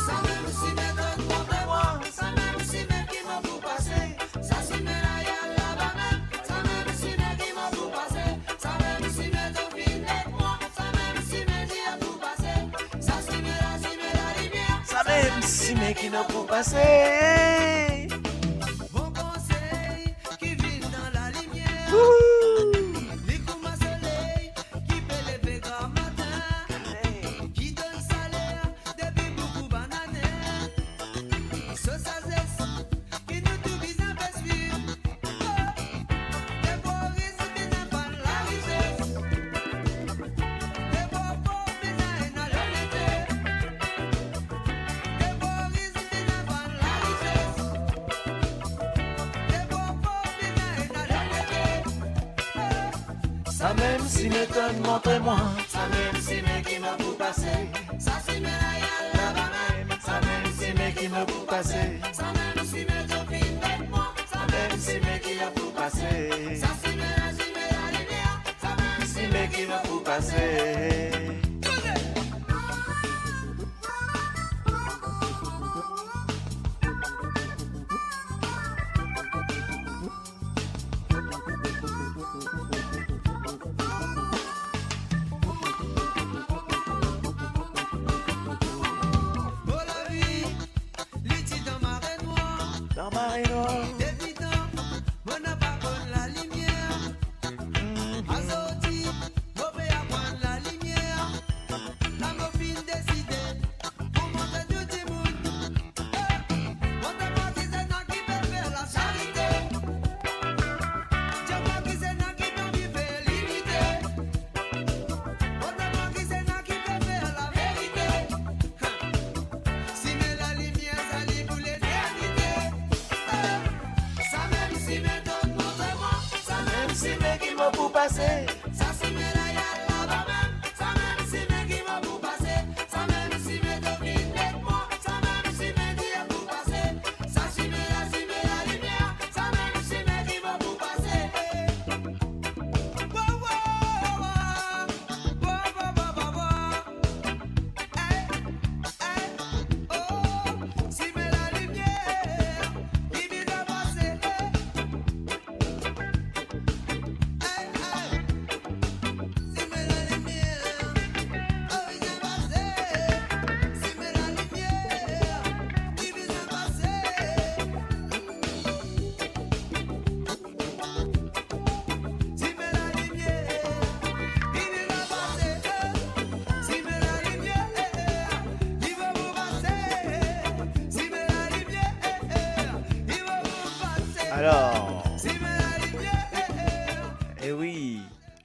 Sa mem si me donn mwa, sa mem si me ki mo pou pase. Sa sime la al laba mem, sa mem sime ki mo pou pase. Sa mem sime to finn get mwa, sa mem sime dir pou pase. Sa sime la, sime lalimier, sa mem sime ki mo pou pase. Bon konsey ki vinn dan lalimier. Wouhou! Li kouma soley ki pe leve gramatin, ki donn saler depi boukou banane. So sazes ki nou tou bizin pe swiv. Defwa ou ris, bizin fann larizes. Defwa ou pov, bizin ena lonete. Defwa ou ris, bizin fann larizes. Defwa ou pov, bizin ena lonete. Sa mem si me tonn, montre mwa. Sa mem sime ki mo pou pase. Sa sime la al laba mem, sa mem sime ki mo pou pase. Sa mem sime to finn get mwa, sa mem sime ki mo pou pase. Sa sime la, sime lalimier, sa mem sime ki mo pou pase. Mo lavi, li ti dan mare nwar. Dan mare nwar. Depi tan, mo napa konn lalimier. Mhm. Azordi, mo pe aprann lalimier.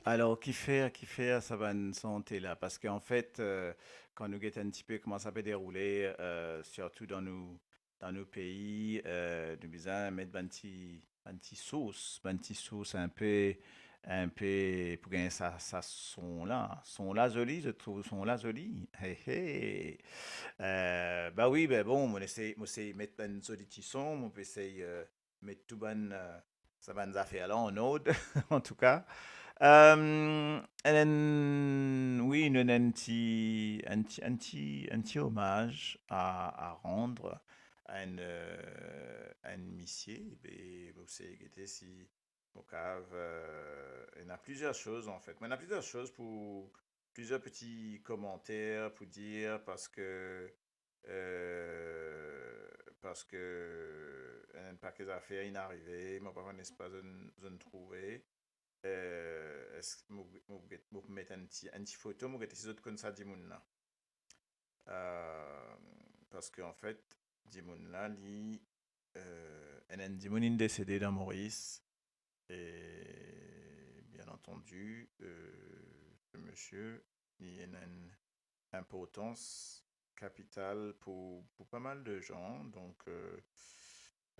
Alor, kifer, kifer sa bann sante la? Parski anfet, eh, kan nou get enn tipe kouma sa pe deroule, eh, sirtou dan nou, dan nou pei, eh, nou bizin met bann ti, bann ti sos, bann ti sos inpe, inpe pou gagn sa, sa son la. Son la zoli, zot trouv son la zoli? He, he. Eh, ba wi, be bon, mo esey, mo esey met bann zoli ti son, mo pe esey, eh, met tou bann, eh, sa bann zafer la an ord, antouka. Eh, enn, wi, nou ena enn ti, enn ti, enn ti, enn ti omaz a, a rand a enn, eh, enn misie, be, mo esey gete si mo kav, eh, ena plizier soz, anfet. Mo ena plizier soz pou, plizier peti komanter pou dir, parski, eh, parski enn pake zafer inn arive, mo pa konn si zot, zot trouve. Eh, eski mo, mo, mo pou met enn ti, enn ti foto, mo gete si zot konn sa dimoun la. Eh, parski anfet, dimoun la, li, eh, enn, enn dimoun inn desede dan Moris, e, bien antandi, eh, se misie, li ena enn inportans kapital pou, pou pa mal de zan. Donk, eh,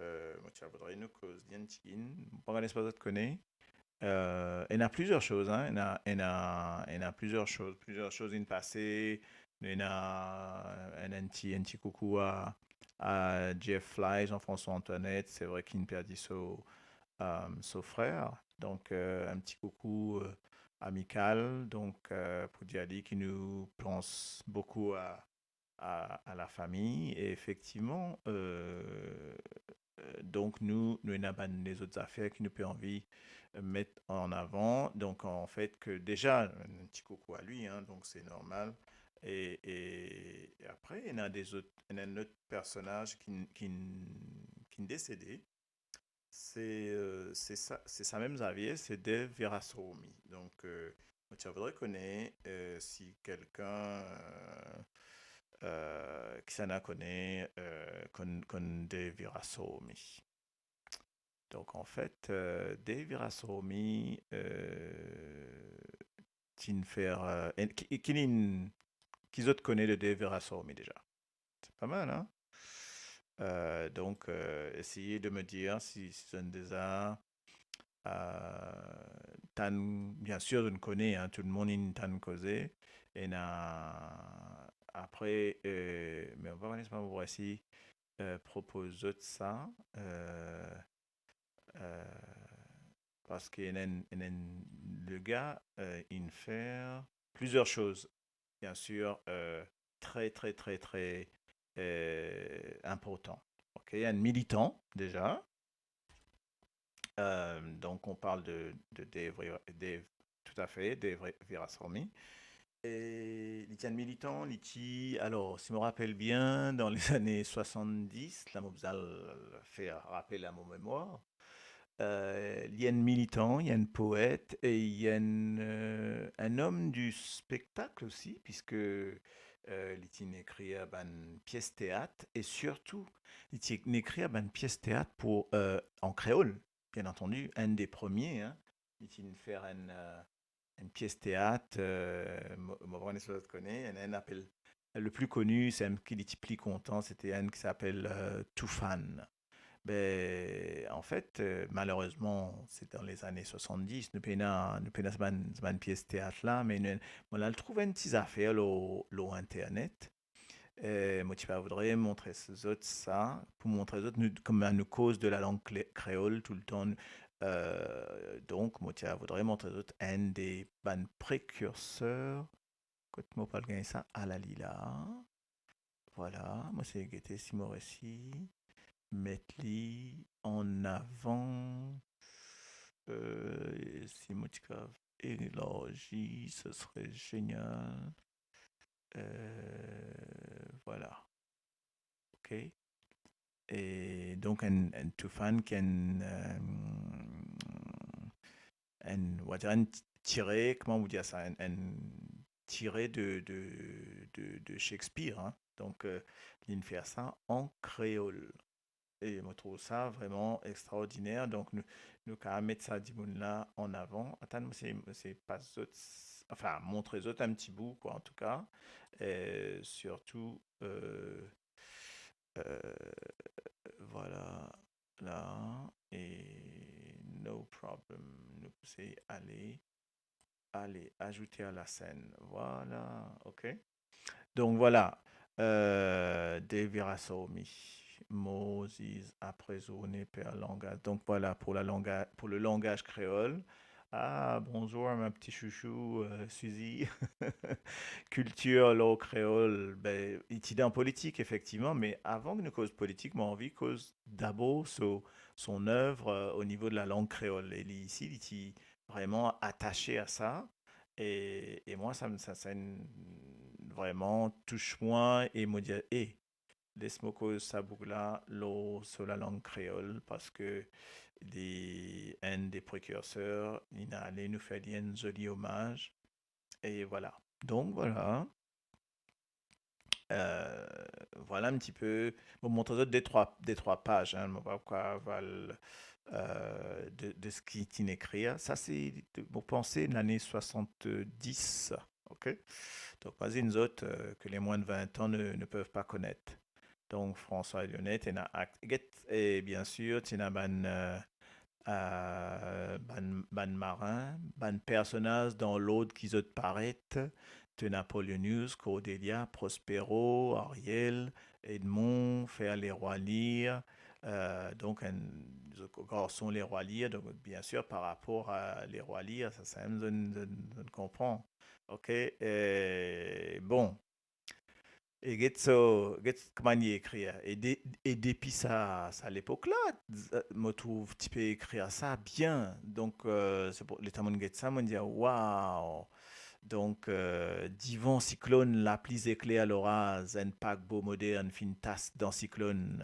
eh, mo ti a voudre nou koz li enn tigit. Mo pa konn si zot konn. Eh, ena plizier soz, hein, ena, ena, ena plizier soz, plizier soz inn pase. Nou ena enn, enn ti, enn ti koukou a, a Jeff Fly, Jean-François Antoinette, se vre ki inn perdi so, eh, so frer. Donk, eh, enn ti koukou, eh, amikal, donk, eh, pou dir a li ki nou pans boukou a, a, a lafami. E efektivman, eh, eh, donk nou, nou ena bann lezot zafer ki nou pe anvi, eh, met an avan. Donk, anfet, ke deza, enn ti koukou a li, hein, donk se normal. E, e, e apre, ena dezot, ena enn lot personaz ki, ki, ki'nn desede. Se, eh, se sa, se sa mem zafer, se Dave Viraswamy. Donk, eh, mo ti a voudre kone, eh, si kelkenn, eh, eh, kisannla kone, eh, konn, konn Dave Viraswamy. Donk, anfet, eh, Dave Viraswamy, eh, ti'nn fer, eh, enn, ki, ki, ki zot kone de Dave Viraswamy deza? Se pa mal, hein? Eh, donk, eh, esey de me dir si, si zot inn deza, eh, tann, bien sir, zot inn kone, hein, tou lemonn inn tann koze. Ena, apre, eh, me mo pa kone si mo pou resi, eh, propoz zot sa, eh, eh, parski ena enn, ena enn, le gar, eh, inn fer plizier soz, bien sir, eh, tre, tre, tre, tre, eh, inportan. Ok, enn militan, deza. Eh, donk, on parl de, de Dave, Dave, toutafe, Dave Viraswamy. E li ti enn militan, li ti, alor, si mo rapel bien, dan lezane swasanndis, la mo bizin al fer rapel a mo memwar, eh, li enn militan, li enn poet e li enn, eh, enn om di spektak osi, piski, eh, li ti'nn ekrir bann pies teat e sirtou, li ti'nn ekrir bann pies teat pou, eh, an kreol, bien antandi, enn de premie, hein. Li ti'nn fer enn, eh, enn pies teat, eh, mo, mo pa kone si zot kone, enn, enn apel, le pli koni, se enn ki li ti pli kontan, se ti enn ki ti apel, eh, Toufan. Be, anfet, eh, malerezman, se dan lezane swasanndis, nou pena, nou pena sa bann, sa bann pies teat la, me nou, mo al trouv enn ti zafer lor, lor internet. Eh, mo ti pe voudre montre zot sa, pou montre zot, nou, kouma nou koz de lalang kle-, kreol toultan, eh, donk, mo ti pe voudre montre zot enn de bann prekirser, kot mo pou al gagn sa, ala li la. Vwala, mo esey gete si mo resi met li an avan. Eh, si mo ti kav elarzi, ce serait génial. Eh, vwala. Ok. E donk, enn, enn Toufan ki enn, eh, enn, on va dire enn ti-, tire, kouma on dir sa, enn, enn tire de, de, de, de Shakespeare, hein. Donk, eh, li'nn fer sa an kreol. e mo trouv sa vreman extraordiner. Donk, nou, nou kapav met sa dimoun la an avan. Atann, mo se, se pas zot, anfin, montre zot enn ti bout, kwa, antouka, e sirtou, e, e, vwala, la, e no problem. Nou pou sey ale, ale, azoute a la senn. Vwala, ok. Donk, vwala, e, Dave Virasomi, Moziz apre zourne per langaz. Donk, vwala, pou la langa-, pou le langaz kreol. Ah, bonzour, ma pti chouchou, e, Suzy. Kiltir, lang kreol, be, li ti dan politik, efektivman, me avan ki nou koz politik, mo anvi koz dabor so, son ev, e, o nivo de la lang kreol. E li isi, li ti vreman atase a sa. E, e mwa, sa, sa, sa inn vreman tous mwa e mo dir, "E, les mo koz sa boug la lor so lalang kreol, parski li enn de prekirser, li inn ale nou fer li enn zoli omaz." E vwala. Donk, vwala. E, vwala enn ti pe. Mo montre zot de trwa, de trwa paz, en. Mo pa pou al, e, de, de seki ti inn ekrir. Sa, se, mo panse, lane swasant-dis, ok? Donk, imazinn zot, e, que les moins de vingt ans ne, ne peuvent pas connaître. Donk, François Elionnay, ti ena ak-, get, e, bien sir, ti ena bann, e, e, bann, bann marin, bann personaz dan lord ki zot paret, ti ena Apollonius, Cordelia, Prospero, Ariel, Edmond, fer Lerwa Lir, e, donk enn, garson Lerwa Lir, donk bien sir par rapor a Lerwa Lir, sa, sa mem zot, zot, zot konpran. Ok, e, bon. E get so, get kouma li ekrir. E de, e depi sa, sa lepok la, z-, mo trouv ti pe ekrir sa bien. Donk, e, se pou, letan mo'nn get sa, mo'nn dir, "Waw!" Donk, e, divan siklonn, lapli, zekler, loraz, enn pakbo modern finn tas dan siklonn.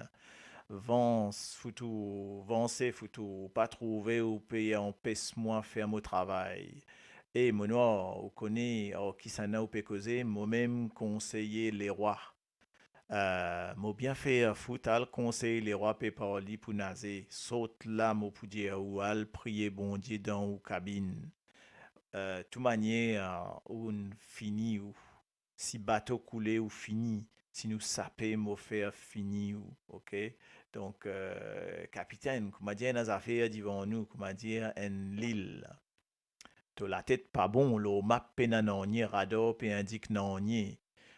Vans, fout ou, vanse, fout ou, pa trouve ou pe anpes mwa fer mo travay. E mo nwar, ou kone ar kisannla ou pe koze, mo mem konseye lerwa. E, mo bien fer fout al konsey lerwa pe parli pou naze. Sort la, mo pou dir ou al priye Bondie dan ou kabinn. E, tou manier, ou'nn fini ou. Si bato koule, ou fini. Si nou sape, mo fer fini ou, ok? Donk, e, kapitenn, koumadir ena zafer divan nou, koumadir enn lil. To latet pa bon, lor map pena nanye, radar pe indik nanye.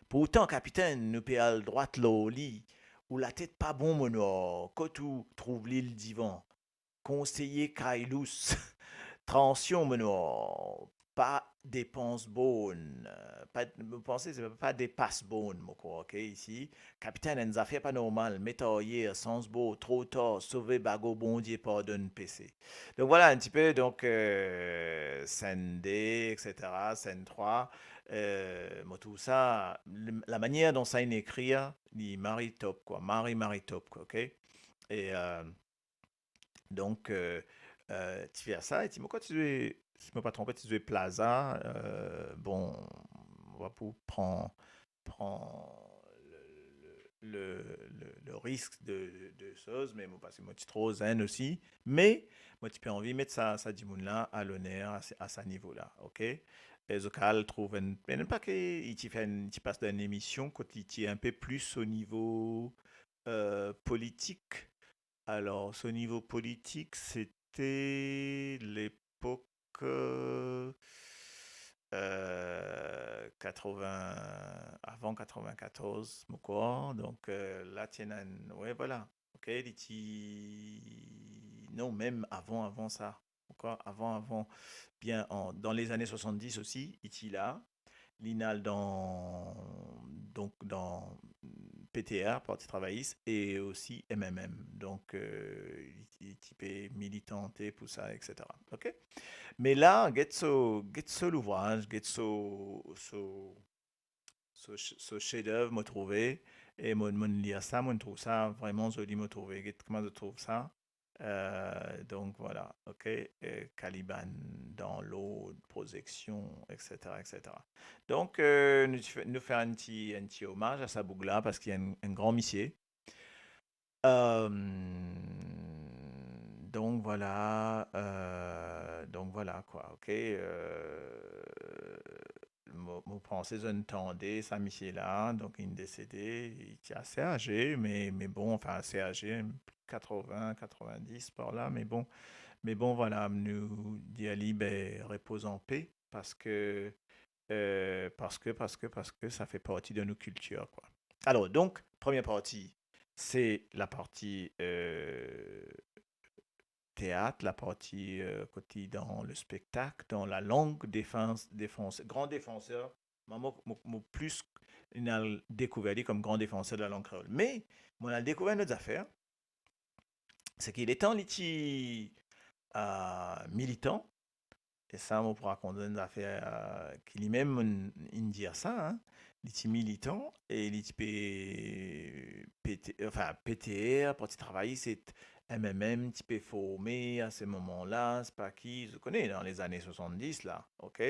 Pourtan, kapitenn, nou pe al drwat lor li. Ou latet pa bon, mo nwar. Kot ou trouv lil divan? Konseye kay lous. Tansion, mo nwar. Pa depans born. Pa, mo panse se pa depas born, mo krwar, ok, isi. Kapitenn, enn zafer pa normal, met aryer, sanz bor, tro tar, sove bago, Bondie pardonn pese. Donk vwala, enn ti pe, donk, e, senn de, et cetera, senn trwa, e, mo trouv sa, le, lamanier dont sa inn ekrir, li mari top, kwa, mari, mari top, kwa, ok? E, e, donk, e, e, ti fer sa, e ti, mo krwar ti zwe, si mo pa tronpe, ti zwe Plaza, e, bon, mo pa pou pran, pran le, le, le, le, le risk de, de, de soz, me mo, parski mo ti tro zenn osi, me mo ti pe anvi met sa, sa dimoun la a loner a se, a sa nivo la, ok? E zot kapav al trouv enn, me pa ke li ti fer enn, ti pas dan enn emision kot li ti enn pe plis o nivo, e, politik. Alor, so nivo politik, sete lepok, e, e, katrovin, avan katrovin-katorz, mo krwar. Donk, e, la ti ena enn, we, vwala. Ok, li ti, non, mem avan, avan sa. Ankor avan, avan, bien an, dan lezane swasant-dis osi, li ti la. Li inn al dan, donk, dan P T R, Parti Travayis, e osi M M M. Donk, e, li, li ti pe militante pou sa, et cetera. Ok? Me la, get so, get so louvraz, get so, so, so, so chef-d'œuvre, mo trouve, e mo, mo'nn lir sa, mo'nn trouv sa vreman zoli, mo trouve. Get kouma zot trouv sa. E, donk, vwala, ok, e, Caliban dan lord, prozeksion, et cetera, et cetera. Donk, e, nou ti fer, nou fer enn ti, enn ti omaz a sa boug la, parski enn, enn gran misie. Euh, donc voilà, euh, donc voilà quoi, ok. Euh, mo, mo panse zot inn tande sa misie la, donk li inn desede, li ti ase aze, me, me bon, anfin ase aze, katrevin, katrovin-dis par la, me bon, me bon, vwala, nou dir li, be, repoz anpe, parski, euh, parski, parski, parski sa fer parti de nou kiltir, kwa. Alor, donk, premie parti, se laparti, euh, teat, laparti, euh, kot li dan lespektak, dan lalang, defans, defans, gran defanser. Mwa, mo, mo, mo plis inn al dekouver li kom gran defanser de lalang kreol. Me, mo inn al dekouver enn lot zafer, seki letan li ti, euh, militan, e sa, mo pou rakont enn zafer, euh, ki limem inn, inn dir sa, hein. Li ti militan e li ti pe, pe te, anfin, P T R, Parti Travayis, se M M M ti pe forme a se moman la, se pa ki, zot kone, dan lezane swasanndis la, ok?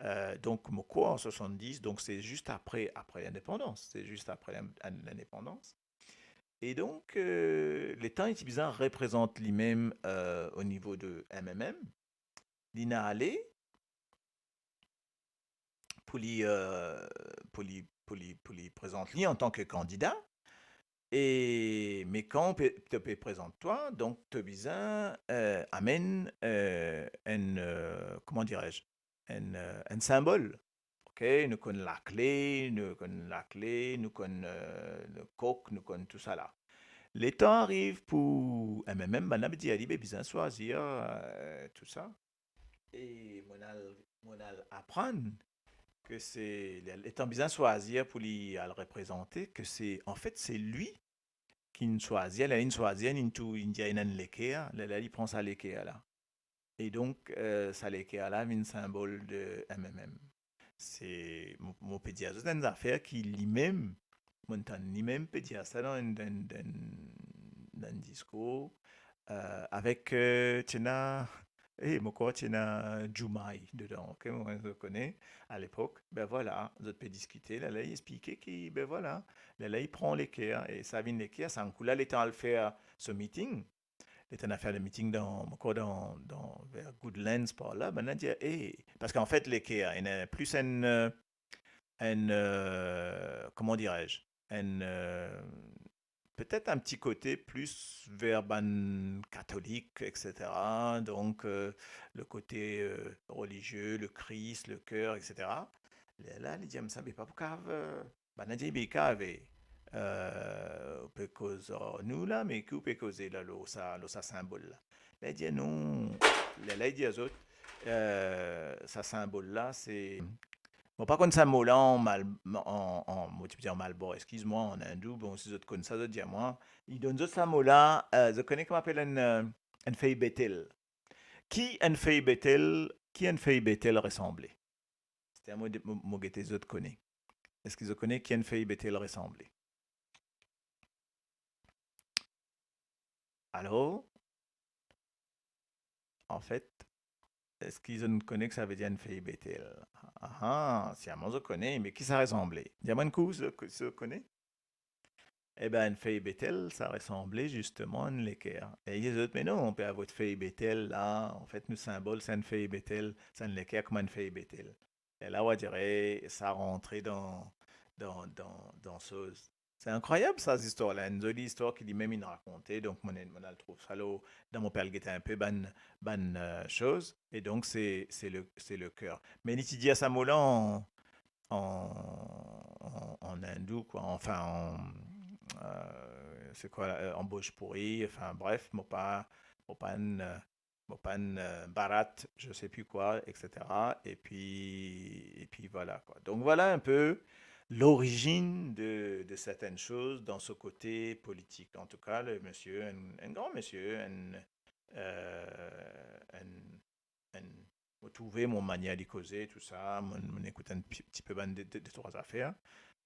Euh, donk, mo krwar an swasanndis, donk se zis apre, apre lindepandans, se zis apre lin-, lindepandans. E donk, euh, letan li ti bizin reprezant limem, euh, o nivo de M M M, li inn ale pou li, euh, pou li, pou li, pou li prezant li antan ki kandida. E, me kan ou pe, to pe prezant twa, donk to bizin, euh, amenn, euh, enn, euh, kouma dirais-je, enn, euh, enn sinbol. Ok, nou konn lakle, nou konn lakle, nou konn, euh, le kok, nou konn tousala. Letan ariv pou M M M, bannla pe dir li, be, bizin swazir, euh, tousa. E mo inn al, mo inn al aprann ki se, le-, letan bizin swazir pou li al reprezante, ki se, anfet, se li ki'nn swazir, lerla li'nn swazir, li'nn tou, li'nn dir ena enn leker, lerla li pran sa leker la. E donk, euh, sa leker la vinn sinbol de M M M. Se, mo, mo pe dir zot enn zafer ki limem, mo'nn tann limem pe dir sa dan enn, dan, dan, dan enn diskour, euh, avek, euh, ti ena, eh, mo krwar ti ena Djoumaye dedan, ok, mo, zot kone, alepok, be vwala, zot pe diskite, lerla li explike ki, be vwala, lerla li pran leker, e sa vinn leker, sa enn kou la, letan al fer so miting, letan al fer le miting dan, mo krwar dan, dan, ver Goodlands par la, bannla dir, eh, parski anfet, leker, ena plis enn, euh, enn, euh, kouma dirais-je, enn, euh, petet enn ti kote plis ver bann katolik, et cetera. Donk, euh, le kote, euh, relizie, le Kris, le ker, et cetera. Lerla, li dir, me sa, be pa pou kav, euh, bannla dir, be kav, euh, ou pe koz ar nou la, me ki ou pe koze la, lor sa, lor sa sinbol la? Li dir, non, lerla li dir zot, euh, sa sinbol la, se, mo pa konn sa mo la an mal-, an, an, mo ti pe dir an malbar, eskiz mwa, an indou, bon, si zot konn sa, zot dir mwa. Li donn zot sa mo la, euh, zot kone kouma apel enn, euh, enn fey betel. Ki enn fey betel, ki enn fey betel resanble? Setadir mo, mo, mo gete zot kone. Eski zot kone ki enn fey betel resanble? Alor, anfet, eski zot kone ki sa ve dir enn fey betel? Aha, sirman zot kone, me ki sa resanble? Dir mwa enn kou, zot, zot kone? Ebe, enn fey betel, sa resanble zisteman enn leker. E li dir zot, me non, ou pe avoy fey betel la, anfet, nou sinbol, se enn fey betel, se enn leker kouma enn fey betel. E la, ou va dire, sa rantre dan, dan, dan, dan soz. Se inkrwayab, sa, zistwar la. Enn zoli istwar ki limem inn rakonte. Donk, mo, mo al trouv sa lor, dan mo pe al gete enpe bann, bann, euh, soz. E donk, se, se le, se leker. Me li ti dir sa mo la an, an, an, an indou, kwa. Anfin, an, euh, se kwa, euh, an bhojpuri, anfin, bref, mo pa, mo pa enn, euh, mo pa enn, euh, Bharat, je sais plus quoi, et cetera. E pi, e pi vwala, kwa. Donk, vwala enpe lorizinn de, de sertenn soz dan so kote politik. An tou ka, le misie, enn, enn gran misie, enn, euh, enn, enn, mo trouve mo manier li koze, tousa, mo, mo ekout enn ti, ti pe bann de, de, de trwa zafer.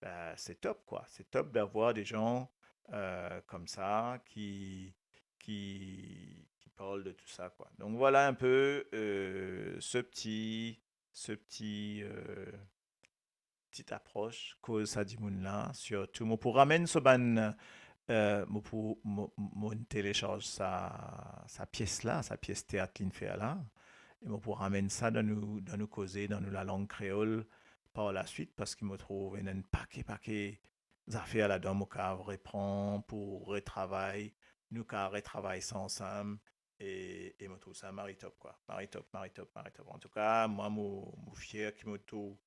Be, se top, kwa. Se top d'avoir des gens, euh, comme ça, qui, qui, qui parlent de tout ça, quoi. Donc voilà un peu, euh, ce petit, ce petit, euh, ti apros koz sa dimoun la, sirtou. Mo pou ramenn so bann, eh, mo pou, mo, mo telesarz sa, sa pies la, sa pies teat li'nn fer la, e mo pou ramenn sa dan nou, dan nou koze, dan nou lalang kreol par laswit, parski mo trouv ena enn pake, pake zafer ladan, mo kav repran pou retravay, nou kav retravay sa ansam, e, e mo trouv sa mari top, kwa. Mari top, mari top, mari top. Antouka, mwa, mo, mo fier ki mo trouv,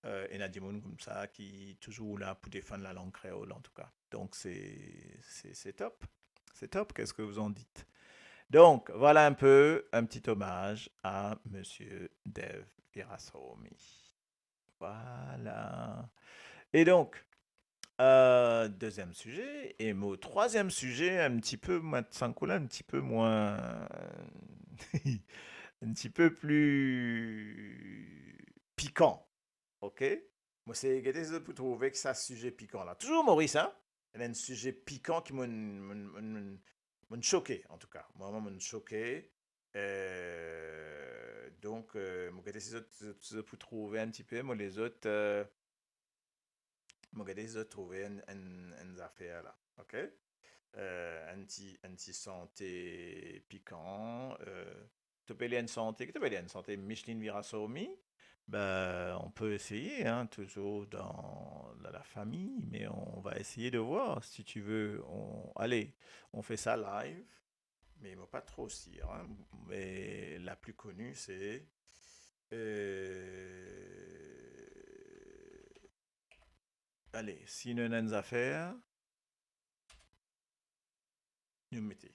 eh, ena dimoun koumsa ki touzour la pou defann lalang kreol, antouka. Donk, se, se, se top. C'est top, qu'est-ce que vous en dites? Donc, voilà un peu un petit hommage à Monsieur Dev Viraswamy. Voilà. E donk, eh, deziem size, e mo trwaziem size, enn tipe, mo santi kouma enn tipe mwin, enn tipe pli pikan, ok? Mo sey gete si zot pou trouve ki sa size pikan la. Touzour Moris, hein? Ena enn size pikan ki mo'nn, mo'nn, mo'nn, mo'nn, mo'nn soke, antouka. Mwa, mwa, mo'nn soke. Eh, donk, eh, mo gete si zot, zot, zot pou trouve enn tipe, mo lezot, eh, mo gete si zot trouve enn, enn, enn zafer la, ok? Eh, enn ti, enn ti sante pikan, eh, to pe lir enn sante, ki to pe lir enn sante Micheline Viraswamy, ben, on peut essayer, hein, toujours dans la, la famille, mais on va essayer de voir, si tu veux. On, allez, on fait ça live, mais mo pa tro sir, hein, mais la plus connue, c'est, euh, allez, si nou ena enn zafer, nou mete.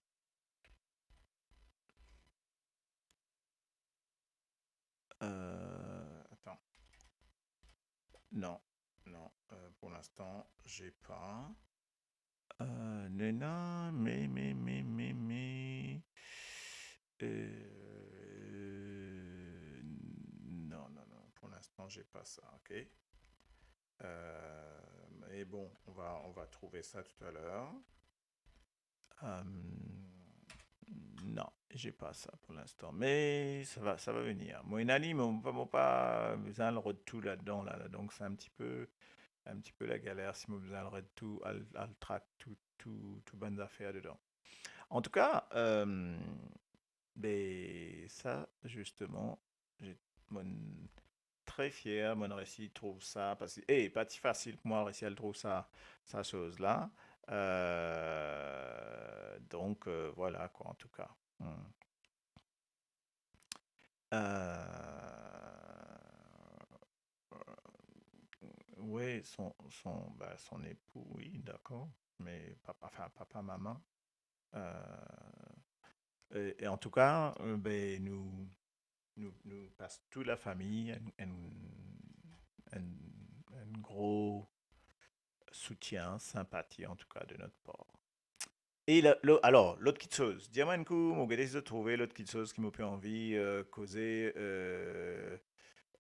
Euh, attends. Non, non, euh, pour l'instant, j'ai pas. Euh, nena, me, me, me, me, me. Euh, non, non, non, pour l'instant, j'ai pas ça, ok? Euh, mais bon, on va, on va trouver ça tout à l'heure. Euh, non, j'ai pas ça pour l'instant, mais ça va, ça va venir. Mo ena li, mo pa, mo pa bizin al rod tou ladan la, la. Donc c'est un petit peu, un petit peu la galère si mo bizin al rod tou, al, al trak tou, tou, tou bann zafer dedan. Antouka, euh, be, sa, zisteman, mo'nn tre fier, mo'nn resi trouv sa, parski, eh, pa ti fasil pou mwa resi al trouv sa, sa soz la. Euh, donk, euh, vwala, kwa, antouka. Hmm. Euh, wi, son, son, ben, son epou, wi, dakor. Me papa, anfin, papa, mama. Euh, e, e antouka, euh, be, nou, nou, nou pas tou lafami enn, enn, enn, enn gro soutien, sinpati, antouka, de notre part. E la, lo-, alor, lot kitsoz. Dir mwa enn kou, mo gete si zot trouve lot kitsoz ki mo pe anvi, euh, koze, euh,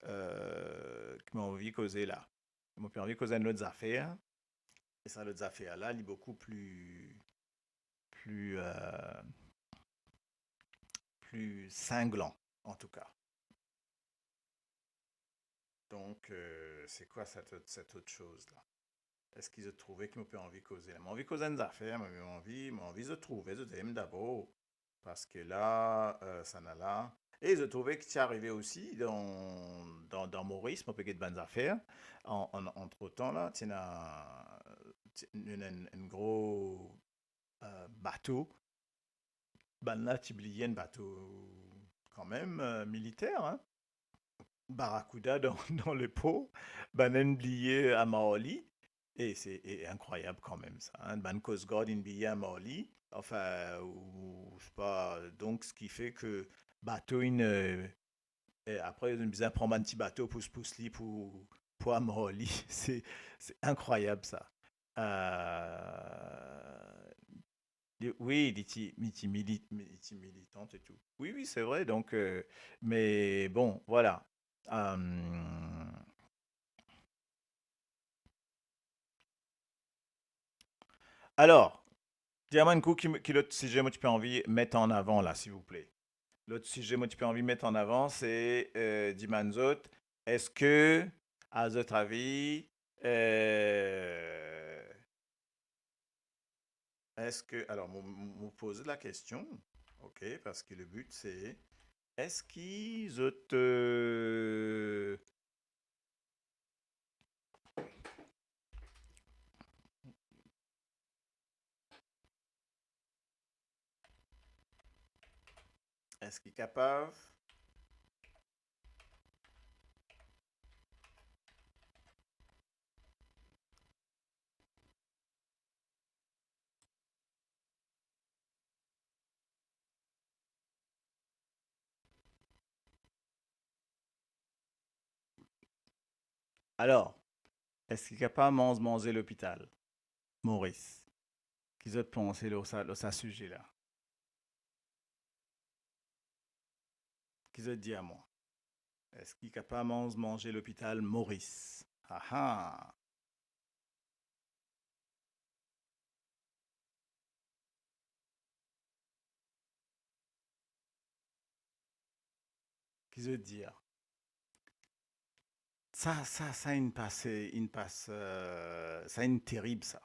euh, ki mo anvi koze la. Mo pe anvi koz enn lot zafer. E sa lot zafer la, li boukou pli, pli, euh, pli singlan, antouka. Donk, euh, se kwa set, set lot soz la? Eski zot trouve ki mo pe anvi koze la? Mo anvi koz enn zafer, me mo anvi, mo anvi zot trouve zot-mem dabor. Parski la, euh, sa ena la. E zot trouve ki ti arive osi dan, dan, dan Moris, mo pe get bann zafer. An, an, antretan la, ti ena, ti, enn, enn, enn gro, euh, bato. Bannla ti bliye enn bato kanmem, euh, militer, hein. Barracuda dan, dan lepor, bannla inn bliye amar li. E se, e inkrwayab kanmem sa, hein. Bann Coast Guard inn bliye amar li, anfin, ou, ou, sepa, donk, seki fer ki bato inn, euh, e apre, zot inn bizin pran bann ti bato pous pous li pou, pou amar li. Se, se inkrwayab sa. Euh, li, wi, li ti, li ti mili-, li ti militan e tou. Wi, wi, se vre. Donk, euh, me bon, vwala. Euh, alor, dir mwa enn kou ki, ki lot size mo ti pe anvi met an avan la, silvouple. Lot size mo ti pe anvi met an avan, se, euh, dimann zot, eski, a zot avi, euh, Eski, alor, mo, mo, mo poz la kestion, ok, parski le but se, eski zot, euh, eski kapav Alor, eski kapav manz manze lopital Moris? Ki zot panse lor sa, lor sa size la? Ki zot dir mwa? Eski kapav manz manze lopital Moris? Aha! Ki zot dir? Sa, sa, sa inn pase, inn pas, euh, sa inn terib, sa.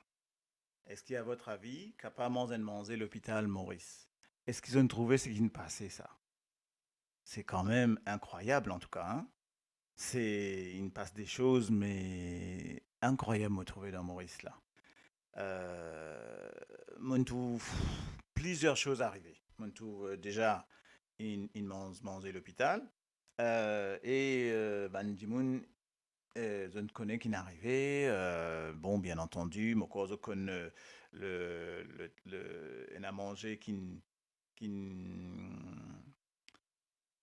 Eski, a vot avi, kapav manz enn manze lopital Moris? Eski zot inn trouve seki inn pase, sa? Se kanmem inkrwayab, antouka, hein? Se, inn pas de soz, me inkrwayab, mo trouve, dan Moris la. Euh, mo'nn trouv plizier soz arive. Mo'nn trouv, euh, deza, inn, inn manz manze lopital. Euh, e, euh, bann dimoun, euh, zot kone ki'nn arive, euh, bon, bien antandi, mo krwar zot konn, euh, le, le, le, ena manze ki'nn, ki'nn,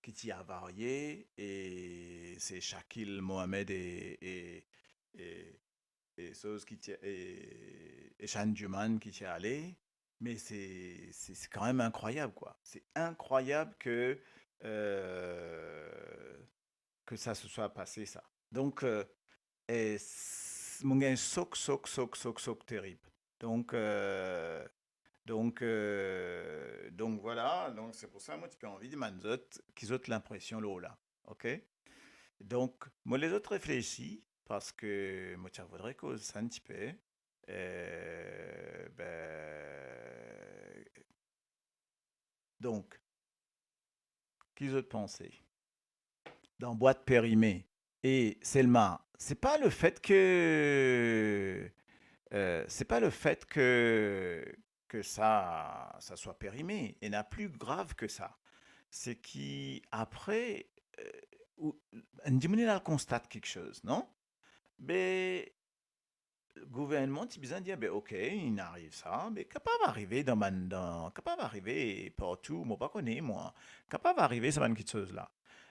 ki ti avarie, e se Shakil Mohamed e, e, e, e soz ki ti, e, e Shan Juman ki ti ale, me se, se, se kanmem inkrwayab, kwa. Se inkrwayab ke, euh, ke sa se swa pase, sa. Donk, euh, e s-, mo gagn sok, sok, sok, sok, sok terib. Donk, euh, donk, euh, donk, vwala. Donk, se pou sa, mo ti pe anvi demann zot, ki zot linpresion lor la. Ok? Donk, mo les zot reflesi, parski mo ti a voudre koz sa enn tipe. Euh, be, donk, ki zot panse? Dan bwat perime. E selman, se pa lefet ke, euh, se pa lefet ke, ke sa, sa swa perime. Ena pli grav ke sa. Se ki apre, euh, ou, enn dimoun inn al konstat kiksoz, non? Be, gouvernman ti bizin dir, be, ok, inn ariv sa, be kapav arive dan bann, dan, kapav arive partou, mo pa kone, mwa. Kapav arive sa bann kiksoz la.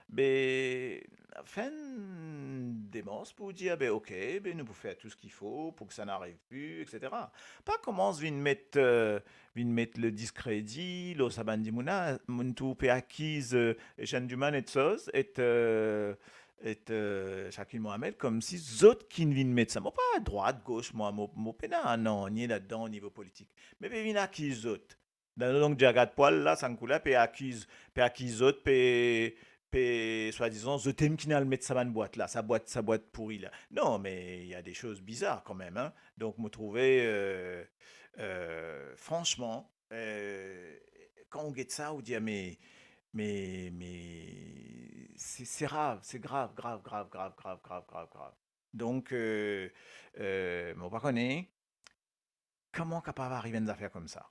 Be, fer enn demars pou dir, be, ok, be, nou pou fer tou seki fo pou ki sa n'ariv pli, et cetera. Pa koumans vinn met, euh, vinn met le diskredi lor sa bann dimoun la, mo'nn trouv pe akiz, euh, Eshan Juman et soz, et, euh, et, euh, Shakil Mohamed, koumsi zot ki'nn vinn met sa. Mo pa drwat, gos, mwa, mo, mo pena nanye ladan o nivo politik. Me pe vinn akiz zot. Dan, donk, Jagat Pwal la, sa kou la, pe akiz, pe akiz zot, pe, pe, swadizan, zot mem ki'nn al met sa bann bwat la, sa bwat, sa bwat pouri la. Non, me il y a des choses bizarres quand même, hein. Donk, mo trouve, euh, euh, fransman, euh, kan ou get sa, ou dir, me, me, me, se, se grav, se grav, grav, grav. Donk, euh, euh, mo pa kone, kouma kapav ariv enn zafer koumsa?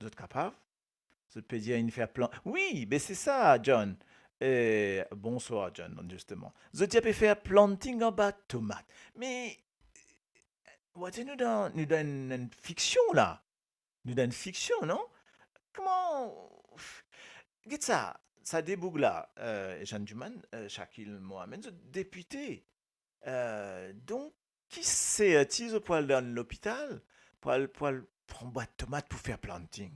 Zot kapav? Zot pe dir inn fer plan-, wi, be se sa, John. Eh, bonswar, John, zisteman. Zot dir pe fer planting anba tomat. Me, wate nou dan, nou dan enn, enn fiksion la. Nou dan enn fiksion, non? Kouma, get sa, sa de boug la, euh, Eshan Juman, euh, Shakil Mohamed, zot depite. Euh, donk, ki serti zot pou al dan lopital, pou al, pou al pran bwat tomat pou fer planting?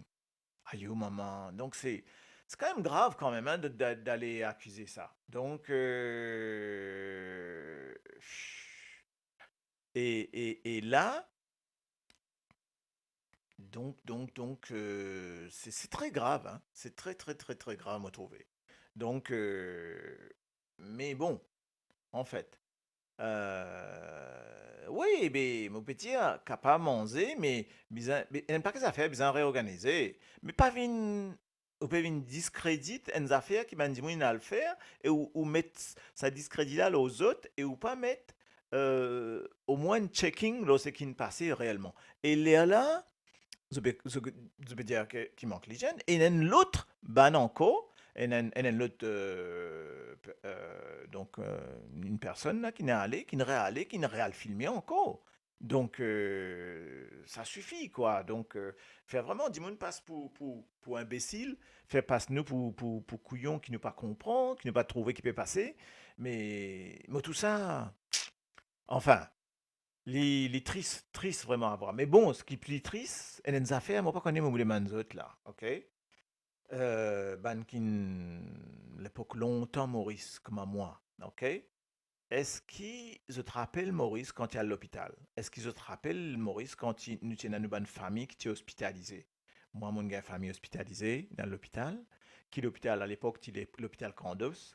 Ayo mama. Donk, se, se kanmem grav kanmem, hein, de, de, dale akize sa. Donk, euh, e, e, e la, donk, donk, donk, euh, se, se tre grav, hein. Se tre, tre, tre, tre grav, mo trouve. Donk, euh, me bon, anfet, euh, wi, be, mo pe dir, kapav manze, me bizin, be, enn pake zafer bizin reorganize. Me pa vinn, ou pe vinn diskredit enn zafer ki bann dimoun inn al fer, e ou, ou met sa diskredi la lor zot, e ou pa met, eh, omwin enn checking lor seki inn pase reelman. E lerla, zot pe, zot, zot pe dir ke, ki mank lizenn. E enn lot bann ankor, enn, enn, enn lot, eh, pe-, eh, donk, eh, enn personn la ki inn ale, ki inn reale, ki inn real filme ankor. Donk, eh, sa sifi, kwa. Donk, eh, fer vreman dimoun pas pou, pou, pou inbesil, fer pas nou pou, pou, pou kouyon ki nou pa konpran, ki nou pa trouve ki pe pase. Me, mo trouv sa, anfin, li, li tris, tris vreman a vwar. Me bon, seki pli tris, enn, enn zafer, mo pa kone mo pou demann zot la, ok? Eh, bann kinn lepok lontan Moris, kouma mwa, ok? Eski zot rapel Moris kan ti al lopital? Eski zot rapel Moris kan ti, nou ti ena nou bann fami ki ti ospitalize? Mwa, mo'nn gagn fami ospitalize dan lopital. Ki lopital? Alepok, ti le-, lopital Kandos.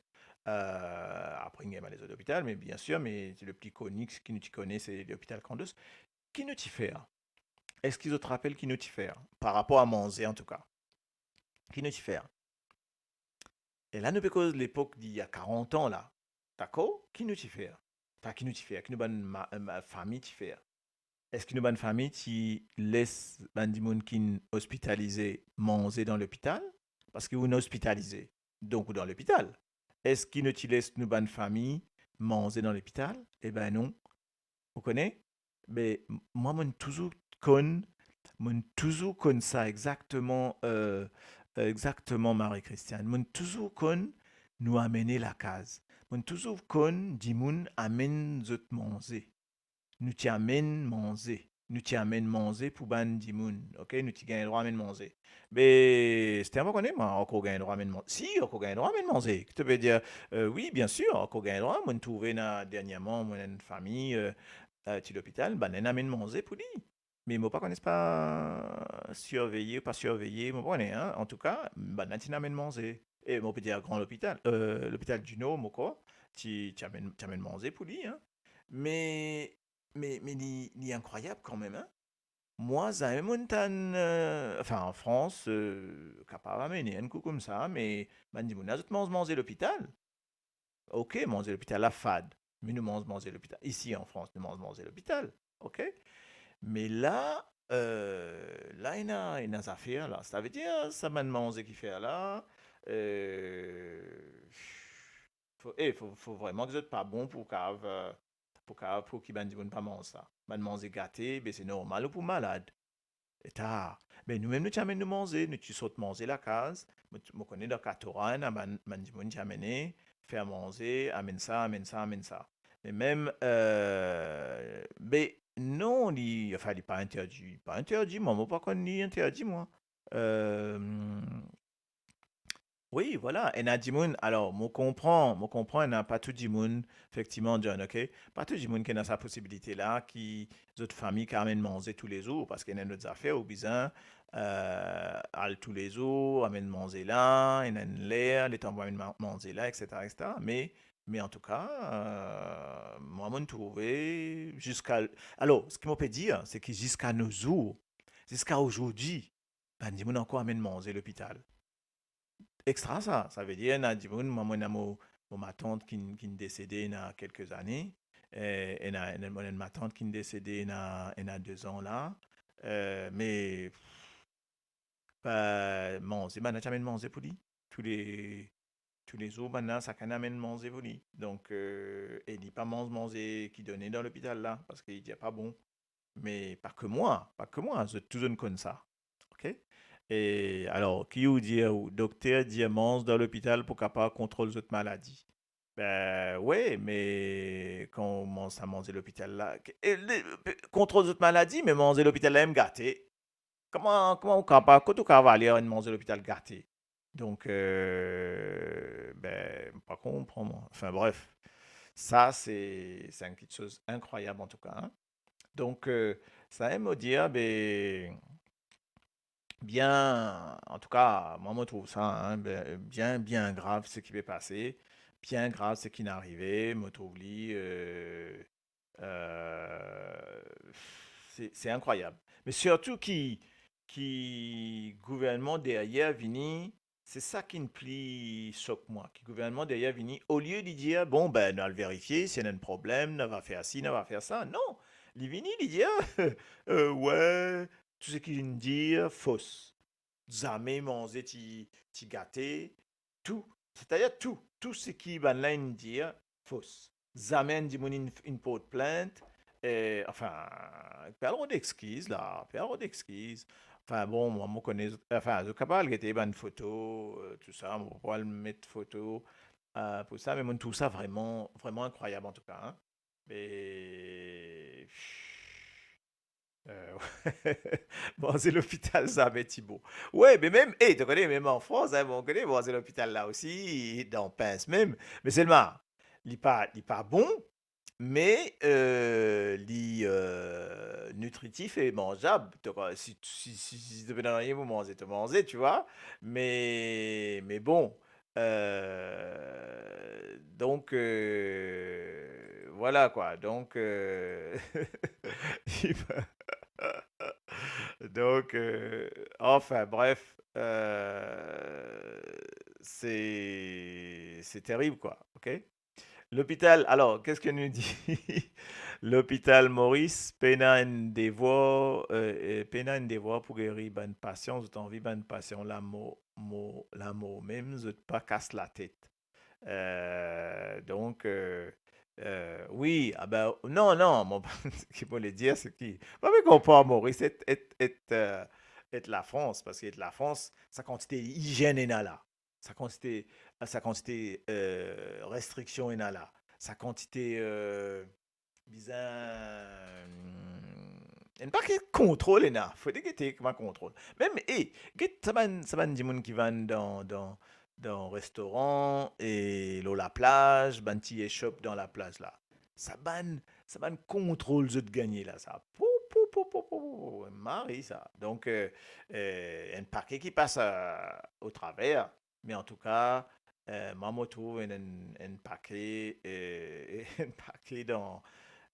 Eh, apre, inn gagn bann lezot lopital, me biensir, me ti le pli koni ki nou ti kone, se lopital Kandos. Ki nou ti fer? Eski zot rapel ki nou ti fer? Par rapor a manze, antouka. Ki nou ti fer? E la, nou pe koz lepok d'il y a quarante ans la. Dakor? Ki nou ti fer? Pa ki nou ti fer, ki nou bann ma-, ma-, fami ti fer. Eski nou bann fami ti les bann dimoun kinn ospitalize manze dan lopital? Parski ou inn ospitalize, donk ou dan lopital. Eski nou ti les nou bann fami manze dan lopital? Eben non. Ou kone? Me m-, mwa, mo'nn touzour konn, mo'nn touzour konn sa exakteman, eh, exakteman, Marie-Christiane. Mo'nn touzour konn nou amene lakaz. Mo'nn touzour konn dimoun amenn zot manze. Nou ti amenn manze. Nou ti amenn manze pou bann dimoun, ok? Nou ti gagn drwa amenn manze. Me, sete, mo pa kone, mwa, ankor gagn drwa amenn manze. Si, ankor gagn drwa amenn manze. Ki to pe dir, eh, wi, biensir, ankor gagn drwa. Mo'nn trouve ena, dernierman, mo ena enn fami, eh, eh, ti lopital, bann inn amenn manze pou li. Me mo pa kone si pa sirveye ou pa sirveye, mo pa kone, en. Antouka, bann la ti inn amenn manze. E mo pe dir gran lopital, eh, lopital di Nor, mo krwar, ti, ti amenn, ti amenn manze pou li, en. Me, me, me li, li inkrwayab kanmem, en. Mwa, zame mo'nn tann, eh, anfin, an Frans, eh, kapav amenn enn kou koumsa, me bann dimoun la, zot manz manze lopital. Ok, manze lopital la fad. Me nou manz manze lopital. Isi, an Frans, nou manz manze lopital. Ok? Me la, eh, la, ena, ena zafer la. Savedir, sa bann manze ki fer la, eh, fo, eh, fo, fo vreman ki zot pa bon pou kav, eh, pou kav, pou ki bann dimoun pa manz sa. Bann manze gate, be se normal ou pou malad. Eta, be noumem nou ti amenn nou manze, nou ti sort manze lakaz. Mo, mo kone dan Katora, ena bann, bann dimoun ti amene, fer manze, amenn sa, amenn sa, amenn sa. Me mem, eh, be non, li, anfin, li pa interdi, pa interdi, mwa, mo pa konn li interdi, mwa. Eh, wi, vwala, ena dimoun, alor, mo konpran, mo konpran, ena pa tou dimoun, efektivman, John, ok? Pa tou dimoun ki ena sa posibilite la, ki zot fami kav amenn manze toulezour, parski ena enn lot zafer, ou bizin, eh, al toulezour, amenn manze la, ena enn ler, letan pou amenn ma-, manze la, et cetera, et cetera. Me, me antouka, eh, mwa, mo'nn trouve, ziska, alor, seki mo pe dir, se ki ziska no zour, ziska azordi, bann dimoun ankor amenn manze lopital. Extra sa, savedir, ena dimoun, mwa, mo ena mo, mo matant ki, ki'nn desede ena kelke zane, eh, ena, ena, mo ena matant ki'nn desede ena, ena dezan la, eh, me, be, manze, bann la ti amenn manze pou li. Toule, toulezour, bann la, sakenn amenn manze pou li. Donk, eh, e li pa manz manze ki done dan lopital la, parski li dir pa bon. Me pa ke mwa, pa ke mwa, zot tou zot inn konn sa. Ok? E alor, ki ou dir, ou dokter dir manz dan lopital pou kapav kontrol zot maladi. Be, we, me kan ou manz sa manze lopital la, ke, e, le, pe, kontrol zot maladi, me manze lopital la mem gate. Kouma, kouma ou kapav, kot ou kapav ale enn manze lopital gate? Donk, eh, be, mo pa konpran, mwa. Anfin, bref, sa, se, se enn kiksoz inkrwayab, antouka, en. Donk, eh, sa, mo dir, be, bien, antouka, mwa, mo trouv sa, en, be, bien, bien grav seki pe pase, bien grav seki inn arive, mo trouv li, eh, eh, Se, se inkrwayab. Me sirtou ki, ki gouvernman deryer vini, se sa ki pli sok mwa, ki gouvernman deryer vini, olie li dir, "Bon, ben, nou al verifie, si ena enn problem, nou va fer si, nou va fer sa." Non, li vini, li dir, "Eh, we, tou seki inn dir, fos. Zame manze ti, ti gate, tou, setadir tou, tou seki bannla inn dir, fos. Zame enn dimoun inn, inn port plint, eh, anfin, pe al rod exkiz la, pe al rod exkiz." Anfin, bon, mwa, mo kone, anfin, zot kapav al gete bann foto, eh, tou sa, mo pa pou al met foto, eh, pou sa, me mo trouv sa vreman, vreman inkrwayab, antouka, hein. Me, eh, manze lopital zame ti bon. We, me mem, eh, to kone, mem an Frans, hein, bon, kone, manze lopital la osi, dan pins mem. Me selman, li pa, li pa bon, me, eh, li, eh, nitritif e manzab. To kone, si, si, si, si to pena nanye pou manze, to manze, tu vois. Me, me bon, eh, donk, eh, vwala kwa. Donk, eh, donk, eh, anfin, bref, eh, se, se terib kwa, ok? Lopital, alor, ki sa nou dir? Lopital Moris pena enn devwar, eh, eh, pena enn devwar pou geri bann pasian, zot anvi bann pasian lamor, mor, lamor mem, zot pa kas latet. Eh, donk, eh, eh, wi, ah ben, non, non, mo, ki mo le dir, se ki, mo pa pe konpar Moris et, et, et, eh, et Lafrans, parski et Lafrans, sa kantite lizienn ena la, sa kantite, sa kantite, eh, restriksion ena la, sa kantite, eh, bizin, enn paket kontrol ena, fode gete kouma kontrol. Mem, eh, get sa bann, sa bann dimoun ki vann dan, dan, dan restoran e lor laplaz, bann ti eshop dan laplaz la. Sa bann, sa bann kontrol zot gagne la, sa. Pou, pou, pou, pou, pou, pou, mari sa. Donk, eh, eh, enn paket ki pas, eh, o traver. Me antouka, eh, mwa, mo trouv enn, enn, enn pake, eh, enn pake dan,